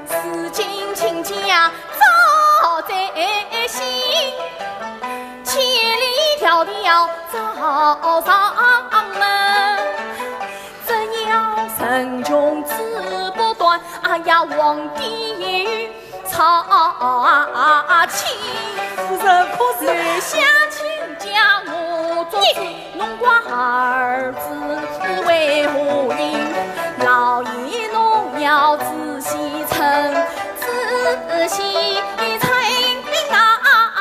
如今亲家早在先，千里迢迢找上门。只要人穷志不短，哎呀，皇帝有 操心。夫人可是？留下亲家我做主，侬怪儿子为何因？老爷侬要仔细称，仔细称啊！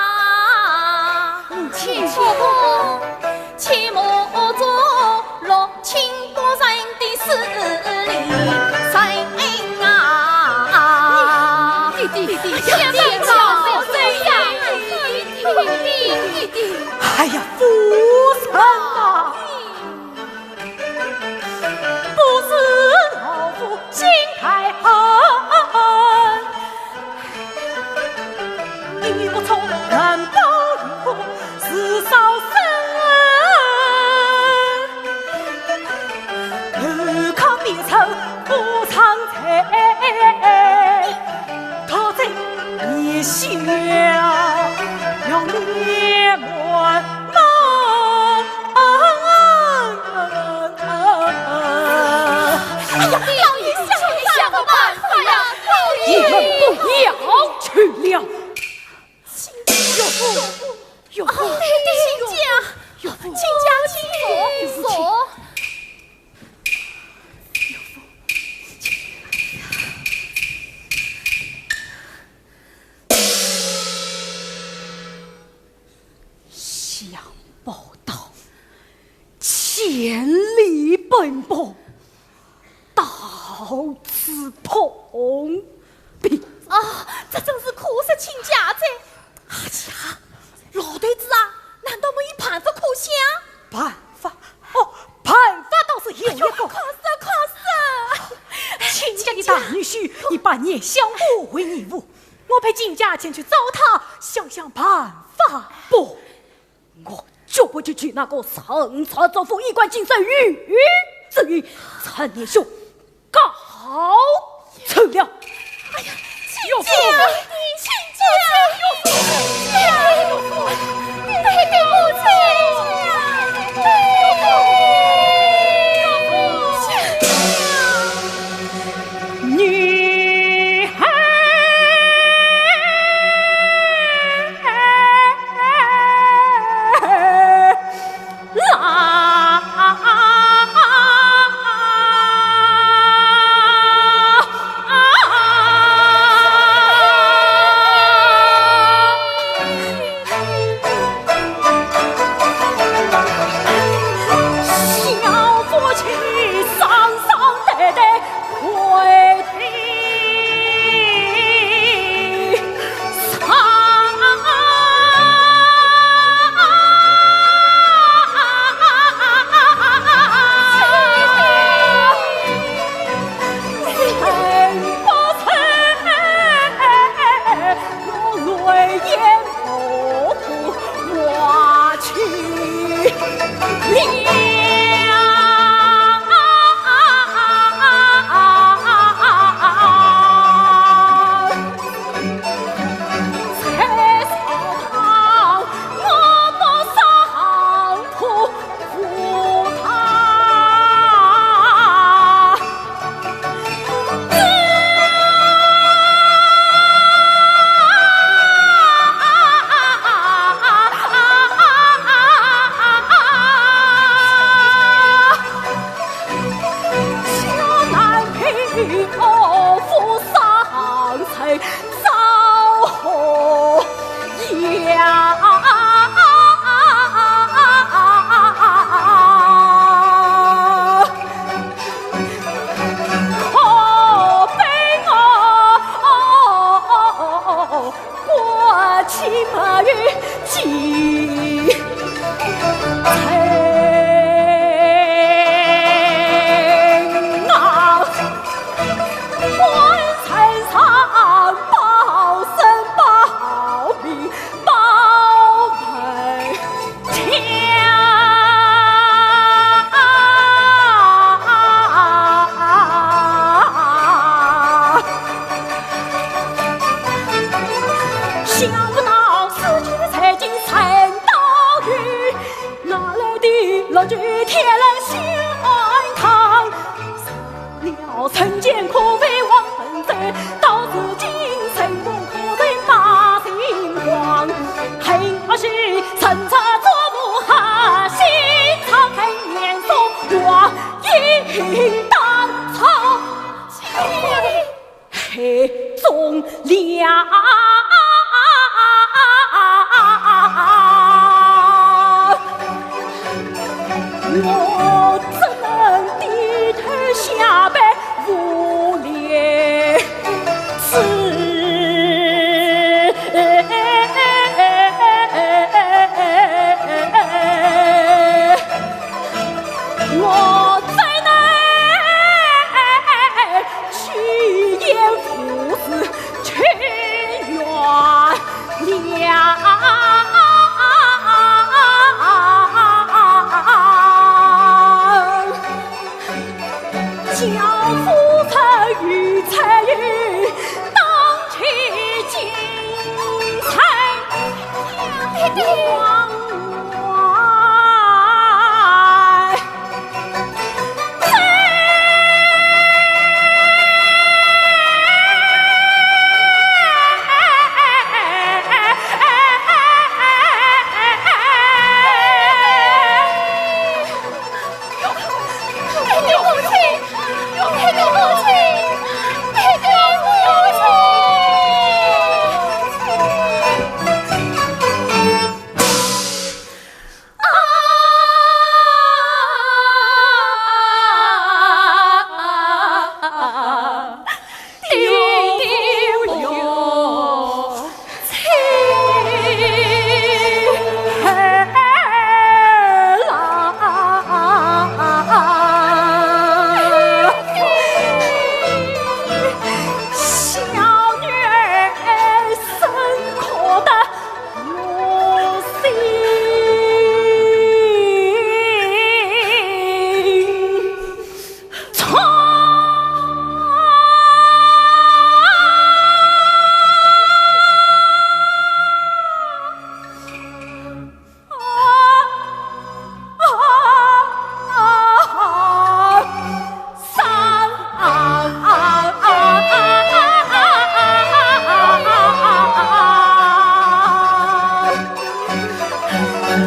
母亲。切莫做落 清波山的势利人啊！弟弟，弟弟，哎呀，夫人呐，不是老夫心太狠，你不从难保有是少生，何况你曾不常在。 他在你下，要你满门。哎呀，老爷，想，想个办法呀，老爷！你们不要去了。岳父，岳父，亲家，岳父，亲家，请坐，请坐。 想不到千里奔波，到此碰壁。啊，这真是可惜亲家哉。哎呀，老头子啊，难道没有办法可想？办法？哦，办法倒是有一个。快说，快说，快说！亲家的大女婿，你把严相国为义父， 我陪亲家前去找他，想想办法吧。我绝不去救那个陈朝作父，衣冠禽兽，鱼鱼之鱼。陈年兄告辞了。哎呀，亲家，亲家，亲家，对不起，对不起。 女儿啊，小夫妻双双对对 跪地上。想不到世界才经三道雨，哪来的落雨天来心安康？了人间可悲望本尊，到如今神功可曾把心狂？恨我是神差做不好，心操太年松，我应当操。 黑忠良，我怎能低头下拜，无廉耻？孩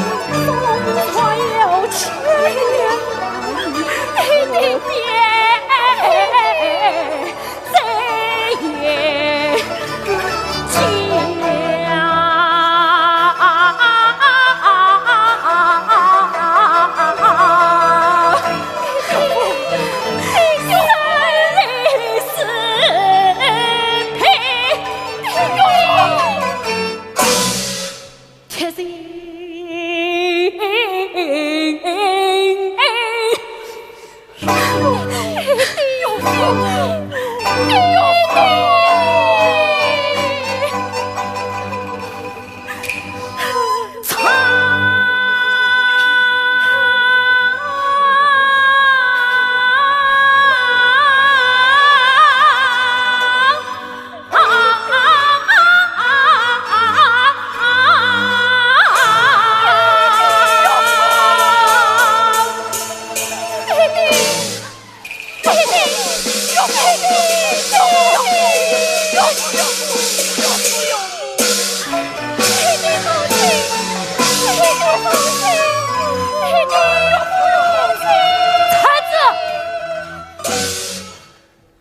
子，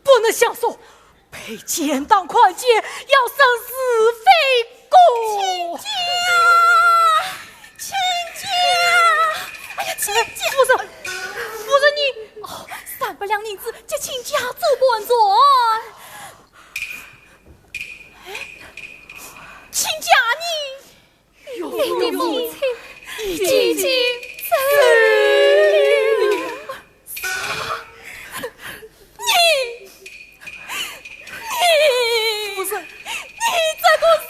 不能相送，被奸党看见，要生是非过。亲家，亲家，哎呀，亲家！夫人，夫人你……哦，三百两银子给亲家做盘缠。哎，亲家呢？ 你的母亲已经走了。你，你，不是，你这个人！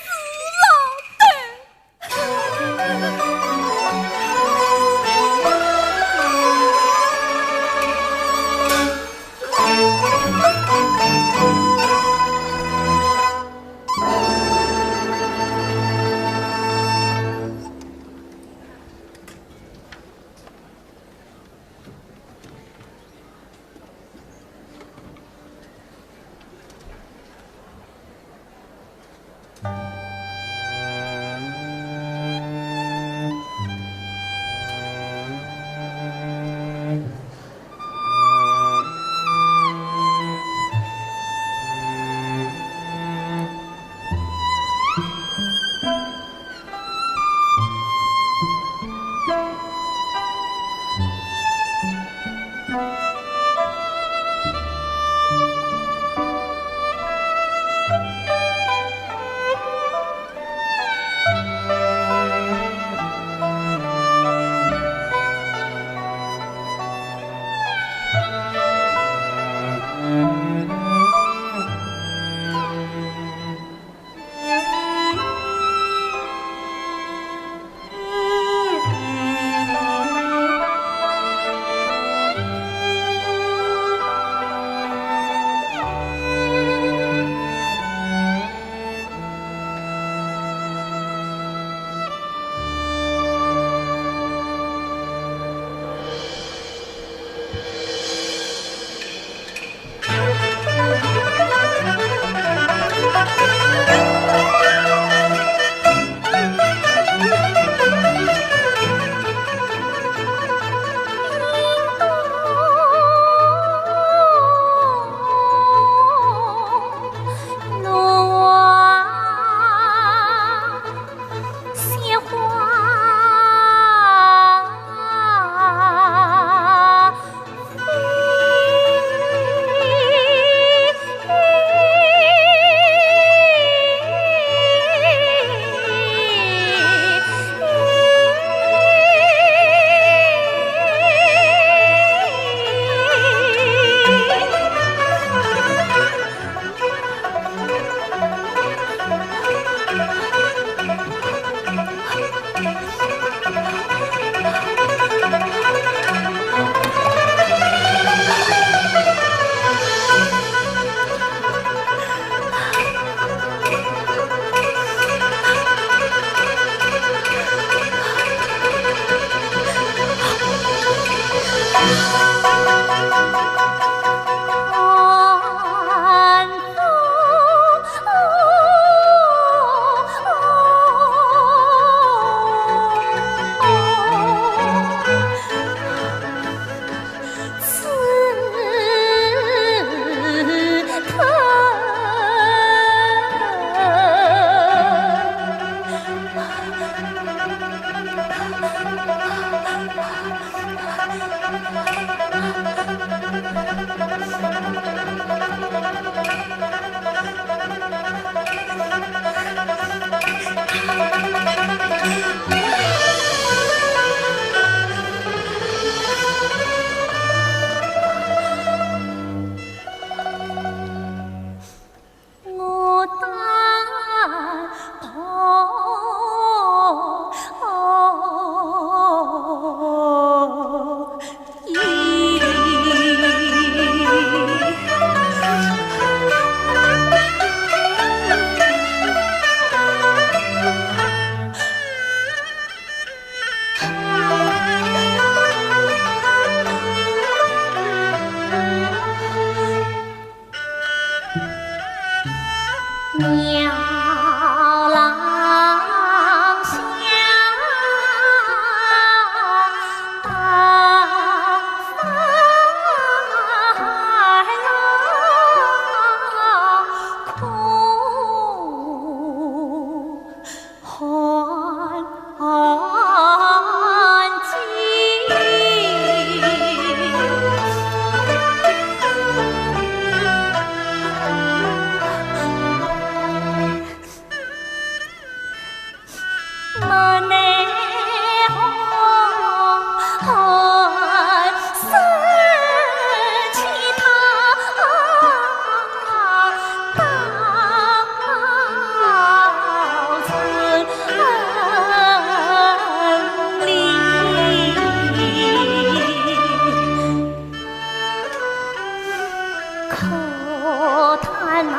可叹那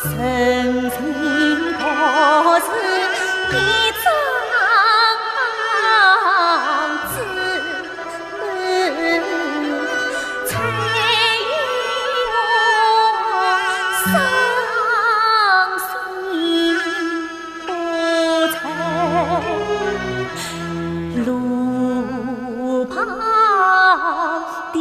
人情可是一张纸，才有我伤心。 不在路旁的。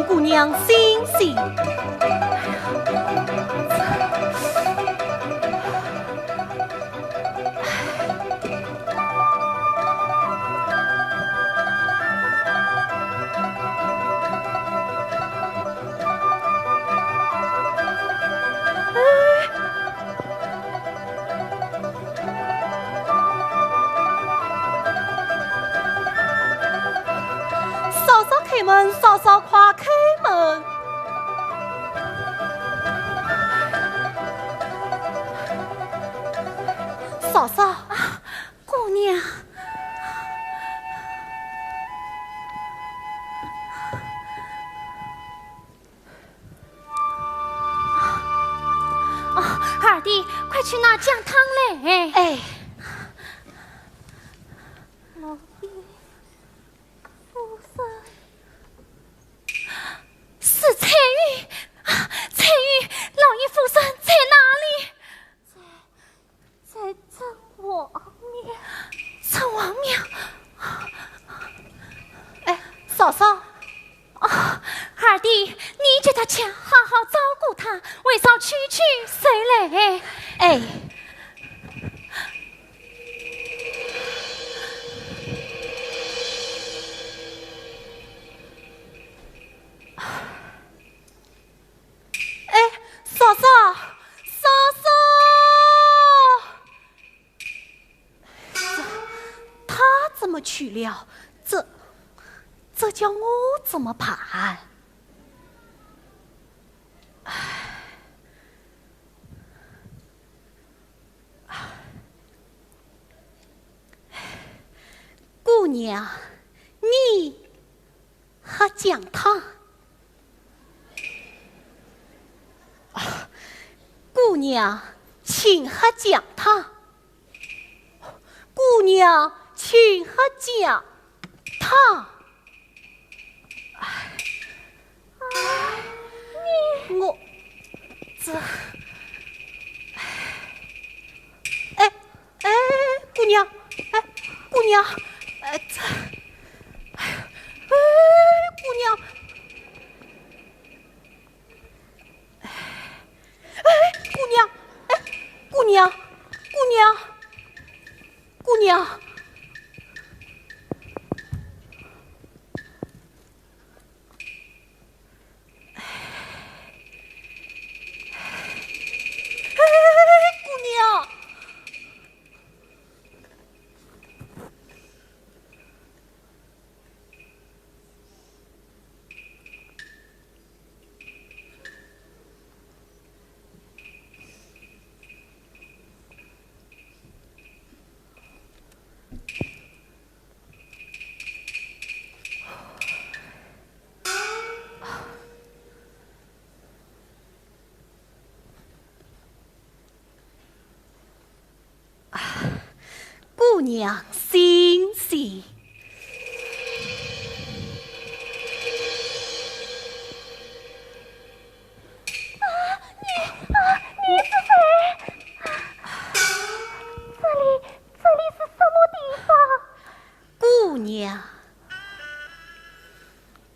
姑娘醒醒。嫂嫂开门，嫂嫂快开门。嫂嫂，啊，姑娘。啊，二弟，快去拿姜汤来。哎。老爷，夫人。是翠云，啊，翠云，老爷夫人在哪里？在，在城隍庙。城隍庙？哎，嫂嫂。哦，二弟，你叫她去好好照顾她，为嫂去去水来。哎。 哎，嫂嫂，嫂嫂！她怎么去了？这，这叫我怎么办？唉。 姑娘，你喝姜汤。啊，姑娘，请喝姜汤。姑娘，请喝姜汤。 哎，哎，你，我，这，哎，哎，姑娘，哎，姑娘，哎，这，哎，哎，姑娘，哎，姑娘，哎，姑娘，姑娘，姑娘。 哎，姑娘。 啊，姑娘醒醒。啊，你，啊，你是谁？啊，这里，这里是什么地方？ 姑娘，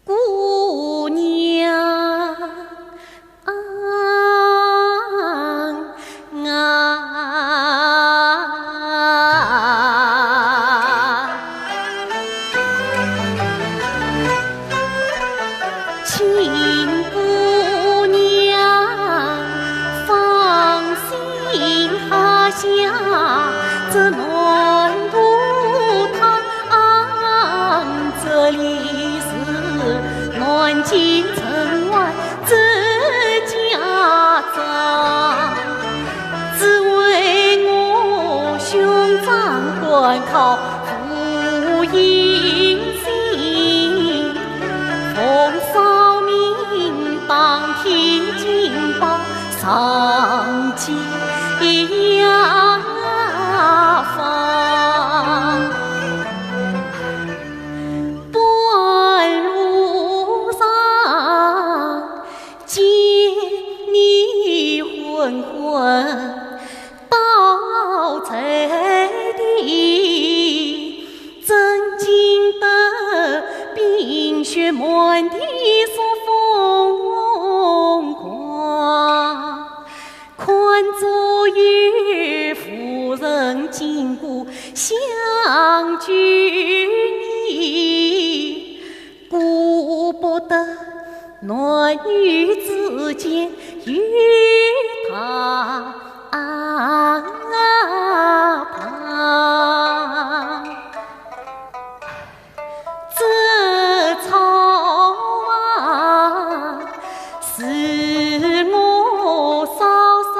姑娘，啊，请姑娘放心下，这南渡堂。 这里是南京城外这家庄，只为我兄长官靠父英心，奉詔命当天进报 上京呀方。半路上见你昏昏倒在地，震惊得冰雪满地。故乡，救你，顾不得男女之间有他旁。 这草啊，是我嫂嫂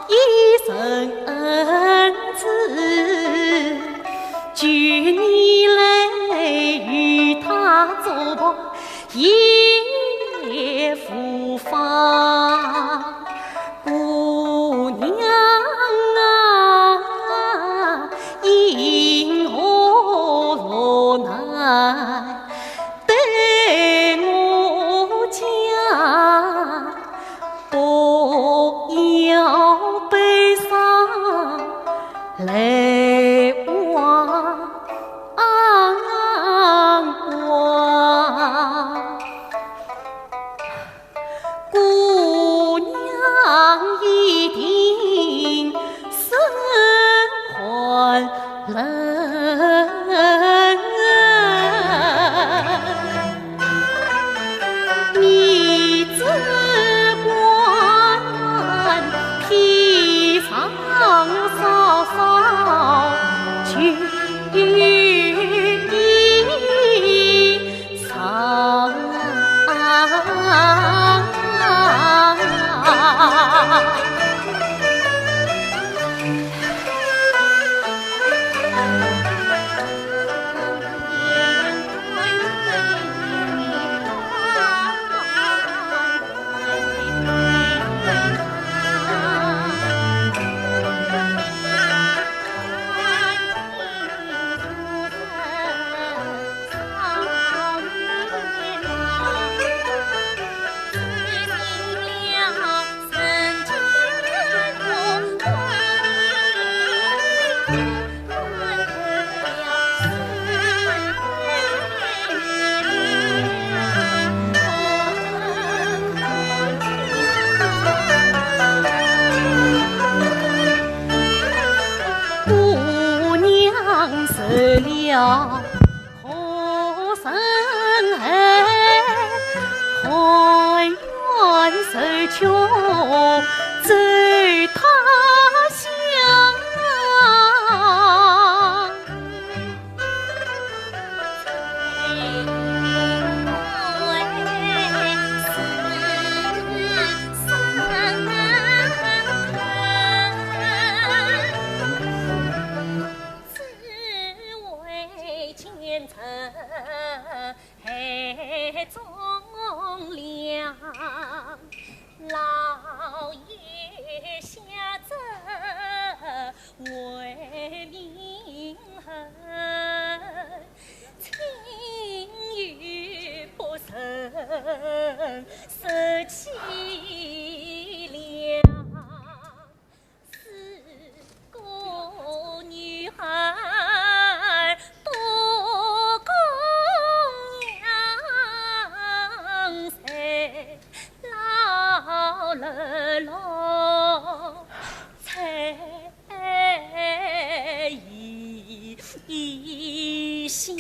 一生恩赐，求你来与她做伴也无妨。 姑娘啊，因何落难对我讲？不要悲伤，泪汪汪。 姑娘一定生欢乐。你只管披上嫂嫂，去 上。姑娘受了何人爱，甘愿受穷走他乡。 老爷下旨为民恨，请与不仁受气凉。 四个女孩多供养，谁老了落在 一心。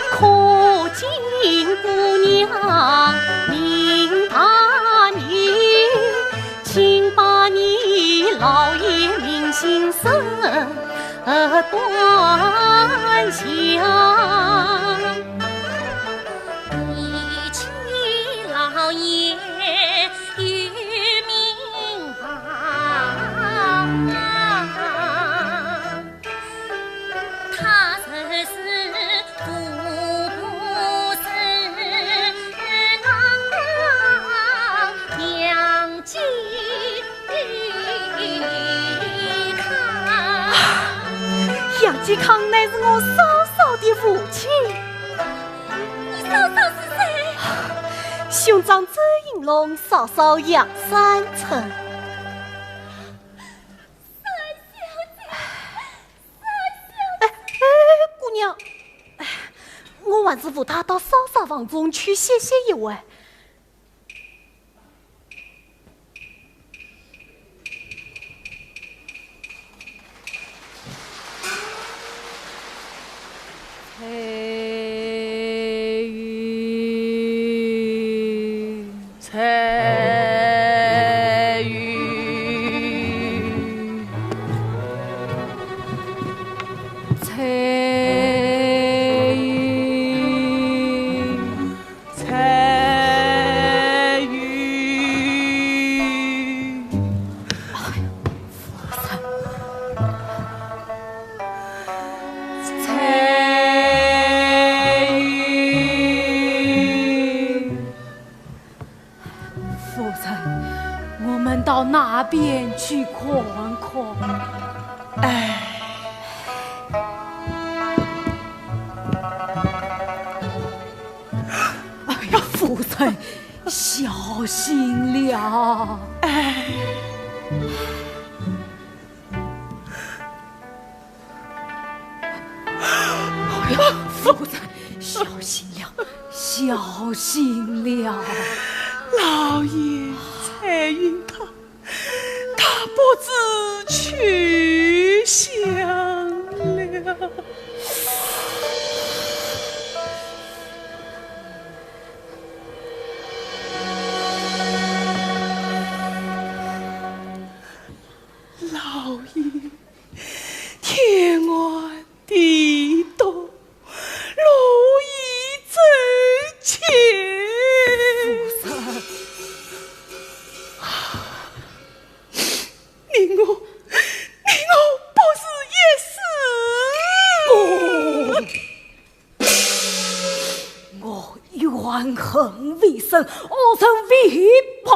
可敬姑娘明大义，请把你老爷名姓甚端详。你请老爷与嵇康乃是我嫂嫂的父亲。你嫂嫂是谁？兄长周应龙嫂嫂杨三春。三小姐，三小姐。哎，哎，姑娘，哎，我还是扶她到嫂嫂房中去歇息一会。 夫人，我们到那边去看看。哎。哎呀，夫人，小心了。哎。 哎呀，夫人，小心了，小心了。老爷才允他，他不知去向了。老爷， 天寒地冻，路已周全。夫人。你我，你我不如一死。不，我怨恨未深，何曾为报？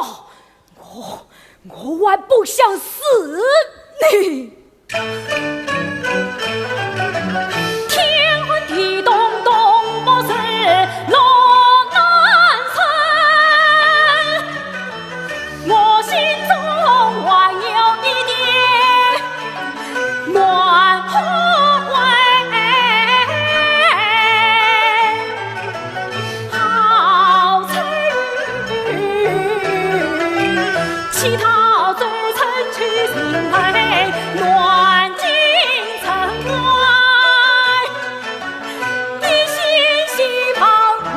我，我还不想死呢。天寒地冻，冻木似落难生，我心中还有一点 满怀好彩云，乞讨周成去寻回，南京城外，一心喜报与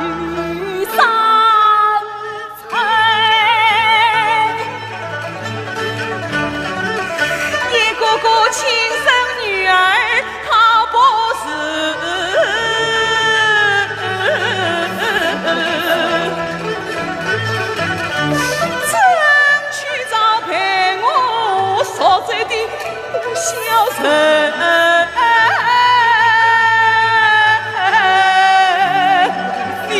山 一个个亲生女儿讨不住，争取找陪我宿醉的 小人，你，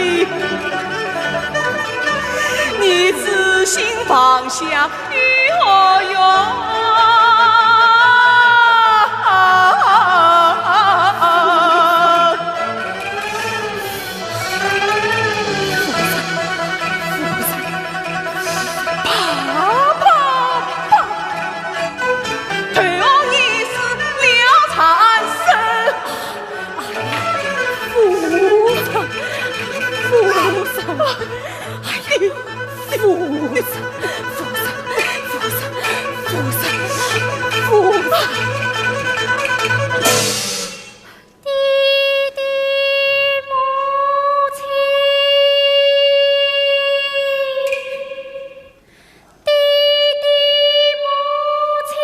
你痴心妄想与何用？ 爸爸，爸，对我已死了残生。哎呀，夫人，夫人，哎呀，夫人，夫人，夫人，夫人。 爹爹母亲，爹爹母亲，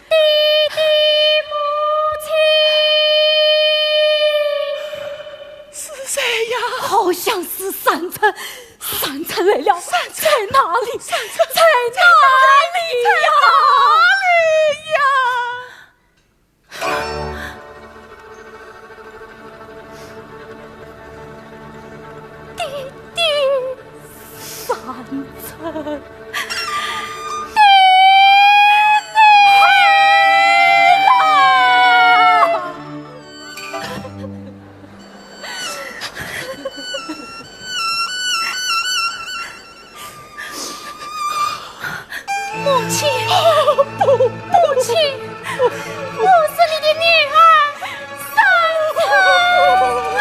爹爹母亲。是谁呀？好像是三春。 三春来了，三春，在哪里？三春，在哪里呀？在哪里呀？爹爹，三春，爹爹。我是你的女儿，三春啊！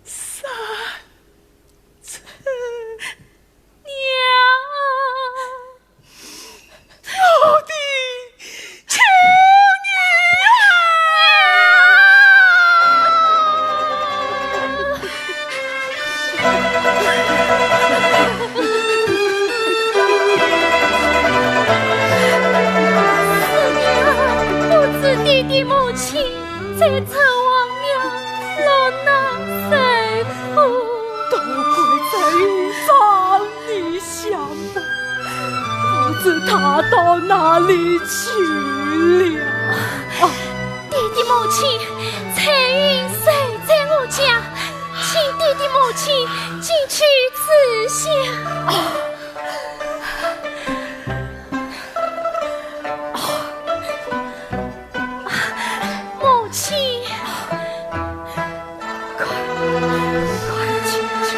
三春。 娘，我的亲女儿！是娘，不知爹爹母亲 在这荒凉落难受苦。都怪这云长你相伴，不知他到哪里去了。爹爹母亲，彩云守在我家，请爹爹母亲进去住下。 母亲，快，快进去。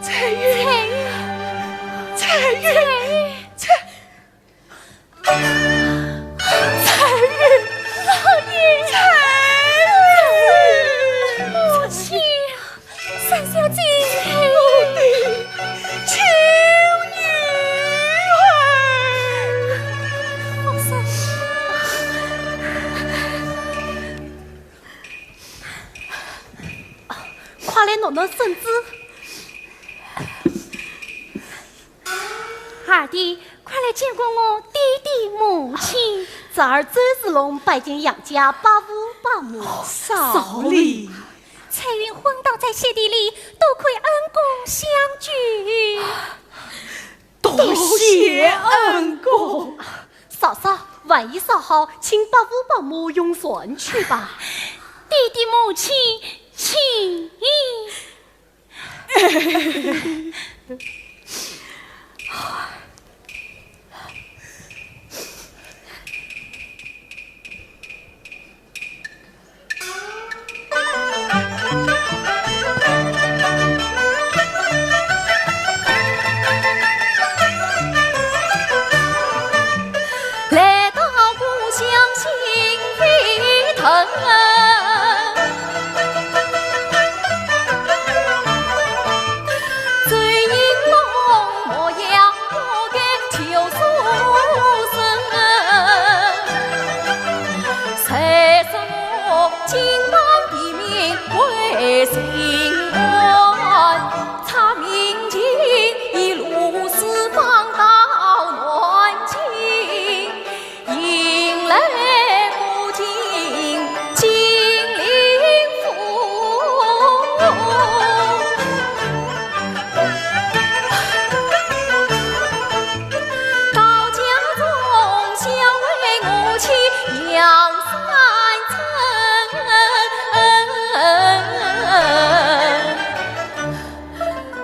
彩云，彩云，彩云，彩云，彩云，老爷，彩云，母亲。 三小姐，我的亲女儿。快来暖暖身子。二弟，快来见过我爹爹母亲。侄儿周世龙拜见杨家伯父伯母。少礼。 彩云昏倒在雪地里，多亏恩公相救。多谢恩公。嫂嫂，晚衣烧好，请伯父伯母用膳去吧。爹爹母亲，请。 来到故乡心飞腾。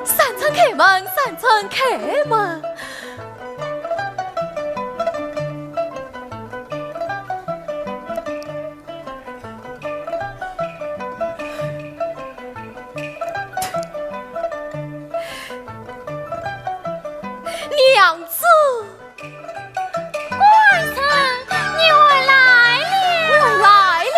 三春开门，三春开门。 娘子。官人，你回来了。我来了。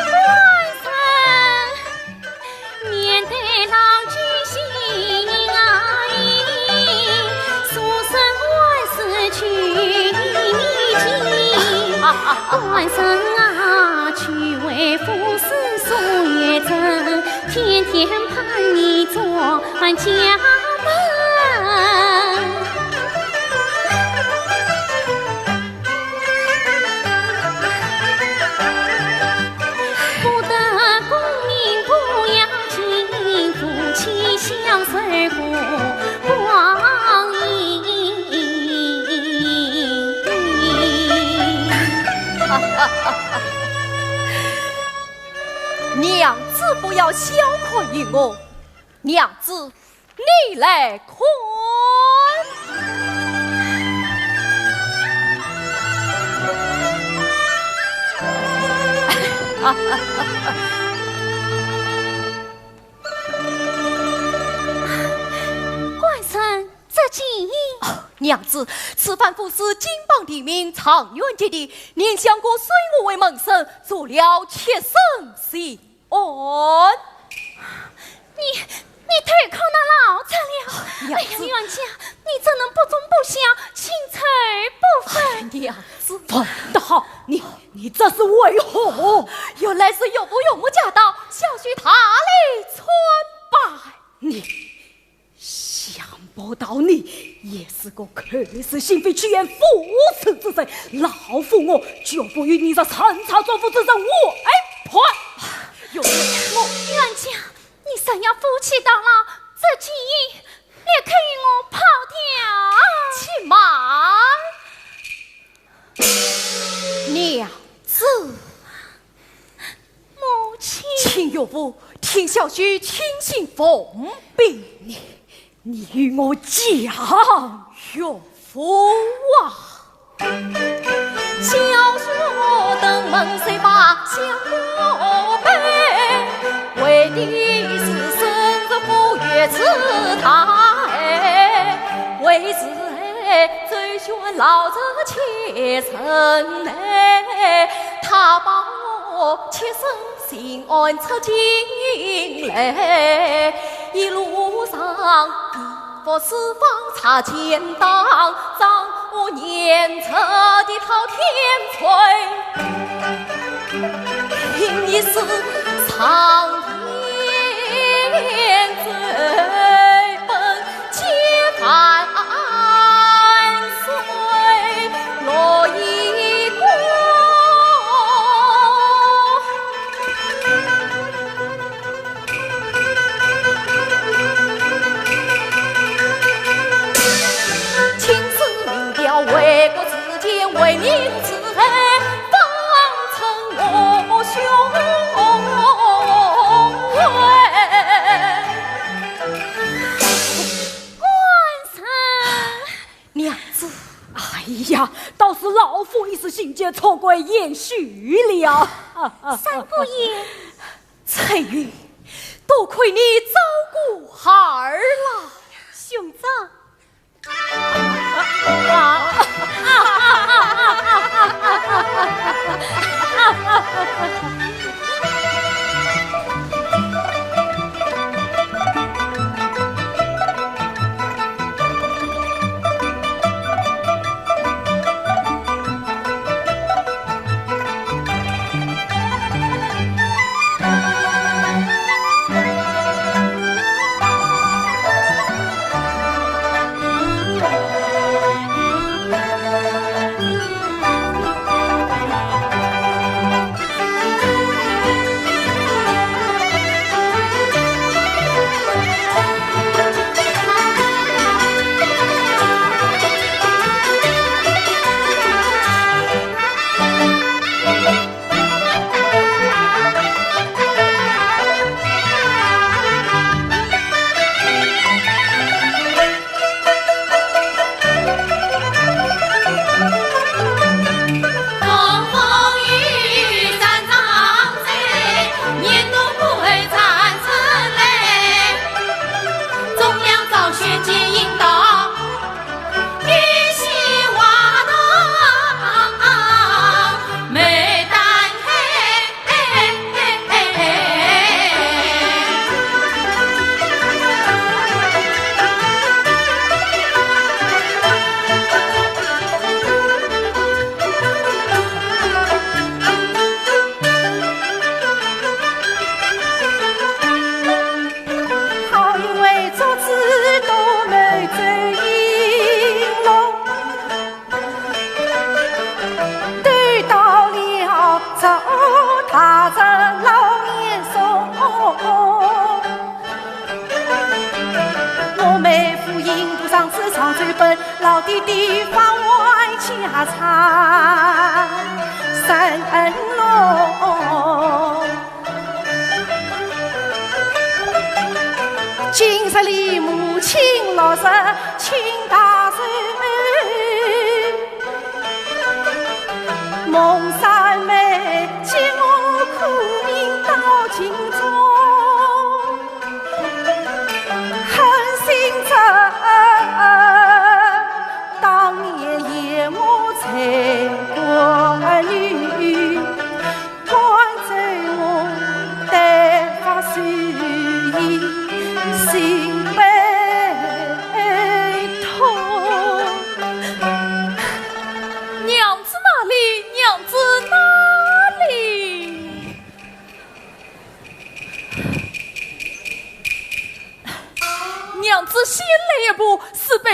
官人。 面对老君心啊意，书生万事求你情。官人啊，去为夫师送月正，天天盼你转家门。 不得功名不要紧，夫妻相守过光阴。娘子不要小看于我，娘子，你来看。官人，这计……哦，娘子，此番府是金榜题名，状元及第，连相国收我为门生，做了七省巡按。你，你太看那老贼了！娘子。哎呀，冤家，你怎能不忠不孝，心存不捒？娘子。樊德，你，你这是为何？原来是岳父岳母驾到，小婿大礼参拜。你，想不到你也是个口是心非、气焰火烧之人，老夫我绝不与你这山賊作父之人为伴。岳父，我……冤家，你若要夫妻到老，这金印立刻与我抛掉。且慢，娘子。母亲。请岳父替小婿清醒奉禀。你，你与我讲，岳父啊。 官人。娘子。哎呀，倒是老夫一时心急，错怪贤婿了。三姑爷。 翠云，多亏你照顾儿郎。兄长。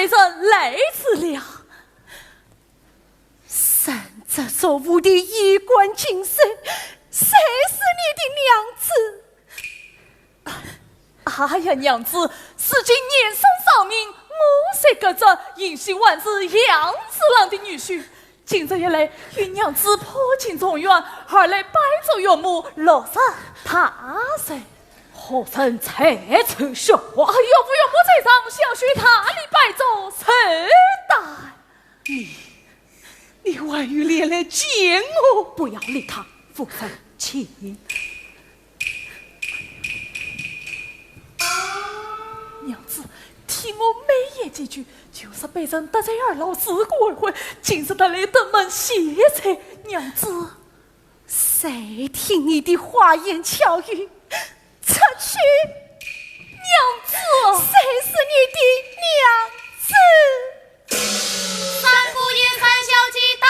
人来迟了。身着素服的衣冠禽兽，谁是你的娘子？哎呀，娘子，自今严嵩丧命，我才隔着银禧王子杨四郎的女婿。 今日一来，与娘子破镜重圆，二来拜祝岳母六十大寿。何人在此说话？啊，岳父岳母在上，小婿大礼拜祝，寿大。你，你还有脸来见我？不要理他，夫人，请。 娘子，替我美言几句，就是被人得罪二老，自古而悔，今日特来登门谢罪。娘子，谁听你的花言巧语？出去！娘子，谁是你的娘子？ 三姑爷、三小姐到。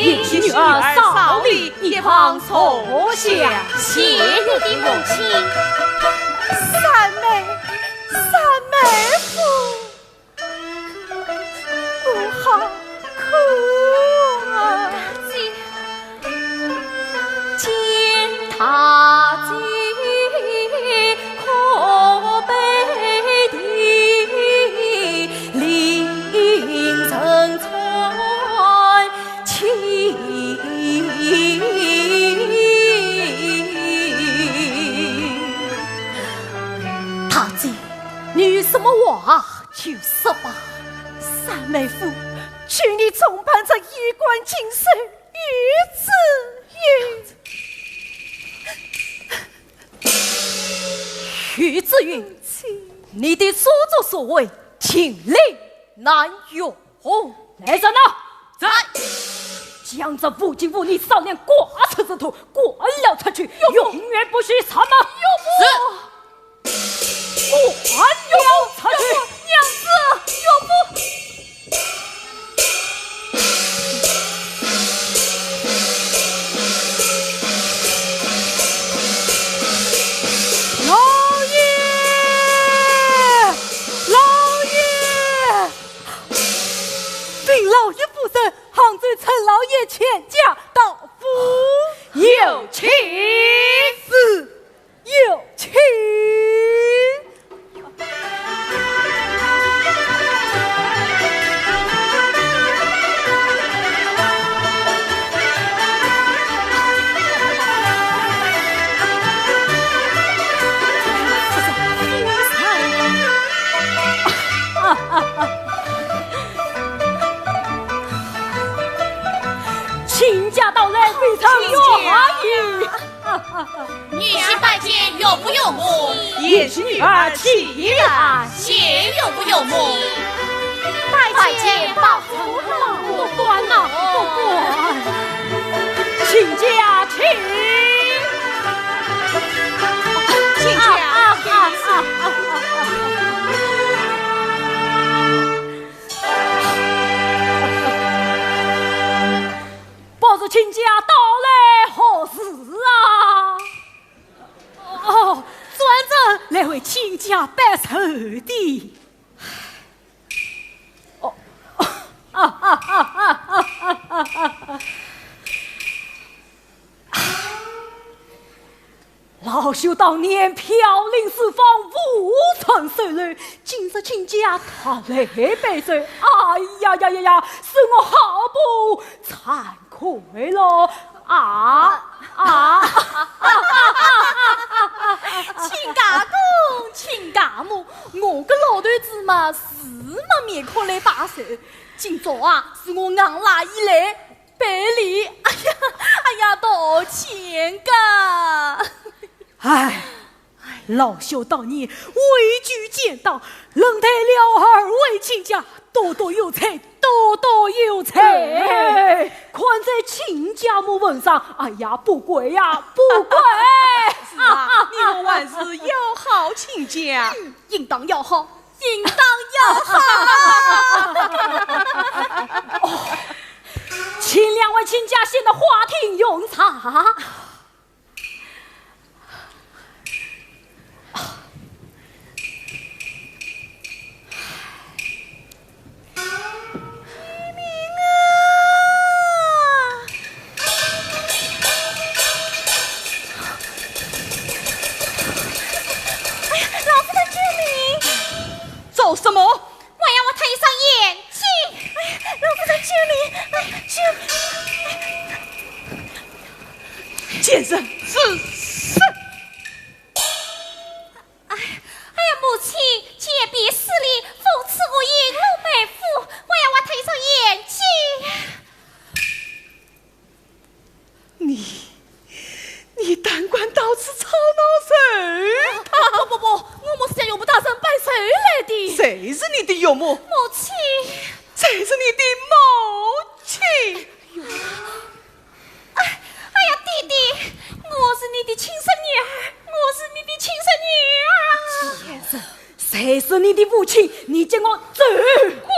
贤婿女儿少礼，一旁坐下。谢你的母亲。三妹，三妹夫。 我好苦啊！大姐，你有什么话 就说吧。三妹夫，求你重办这衣冠禽兽，与子云。与子云，你的所作所为，情理难容。来人呐！在。将这无情无义少年赶出此处，关了出去，永远不许上门。是。 我还要出去。娘子，岳父。老爷，老爷，禀老爷夫人，杭州陈老爷全家到府。有请。是。 有请。亲家到来，非常荣幸。 女婿拜见岳父岳母。贤婿女儿起来。谢岳父岳母。拜见伯父老母。不敢呐，不敢。亲家请。亲家请。啊，啊，啊，啊，啊。 不知亲家到来何事啊？哦，专程来为亲家拜寿的。哦，啊，啊，啊，啊，啊，啊，啊。 老朽当年飘零四方，无权受禄，今日亲家特来拜寿。哎呀呀呀呀，是我好不惭愧咯！啊，啊。亲家公，亲家母，我个老头子嘛，是没面孔来拜寿。今朝啊，是我硬拉伊来赔礼。哎呀，哎呀，道歉噶。哎，老朽当年畏惧奸党，冷待了二位亲家，多多有才，多多有才。哎，看在亲家母份上，哎呀，不贵呀，不贵。是啊，你我还是要好亲家。嗯，应当要好，应当要好。哦，请两位亲家先到花厅用茶。救命啊！哎呀，老夫人，救命！做什么？ 还要我太医生验睛。哎，老夫人，救命！哎，救命！贱人，住手！哎，哎呀，母亲，姐婢失礼，奉旨无意入梅府，还要我太医生验睛。 你，你胆敢到此吵闹寿堂？不，不，不，我们是向岳母大人拜寿来的。谁是你的岳母？母亲。谁是你的母亲？哎，哎呀，爹爹，我是你的亲生女儿，我是你的亲生女儿。贱人，谁是你的父亲？你给我走！滚！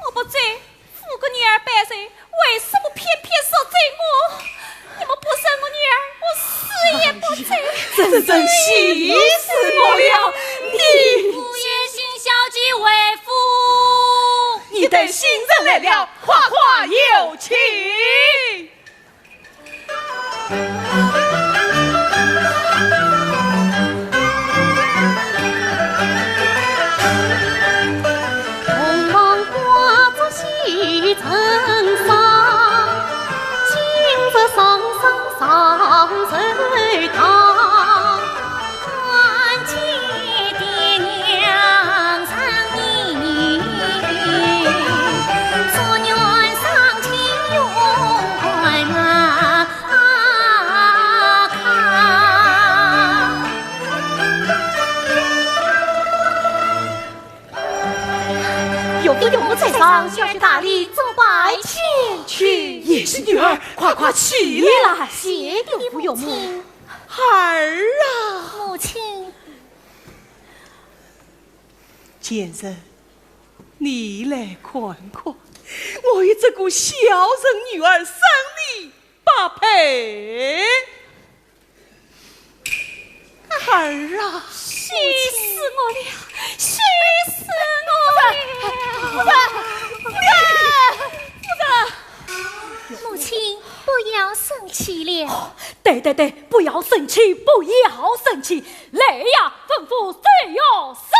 我不走。 五个女儿拜寿，为什么偏偏说走我？你们不认我女儿，我死也不走。真正气死我了！你！不愿新小姐回府。你带新人来了，快快有请。 岳父岳母在上，小婿大礼，做拜前去。也是女儿，快快起来。谢岳父岳母。儿啊！母亲。贱人，你来看看，我与这个小人女儿生理 八配。儿啊！气死我了！气死我了！夫人，夫人，夫人，夫人！母亲，不要生气了。哦，对，对，对，不要生气，不要生气。来呀，吩咐谁要杀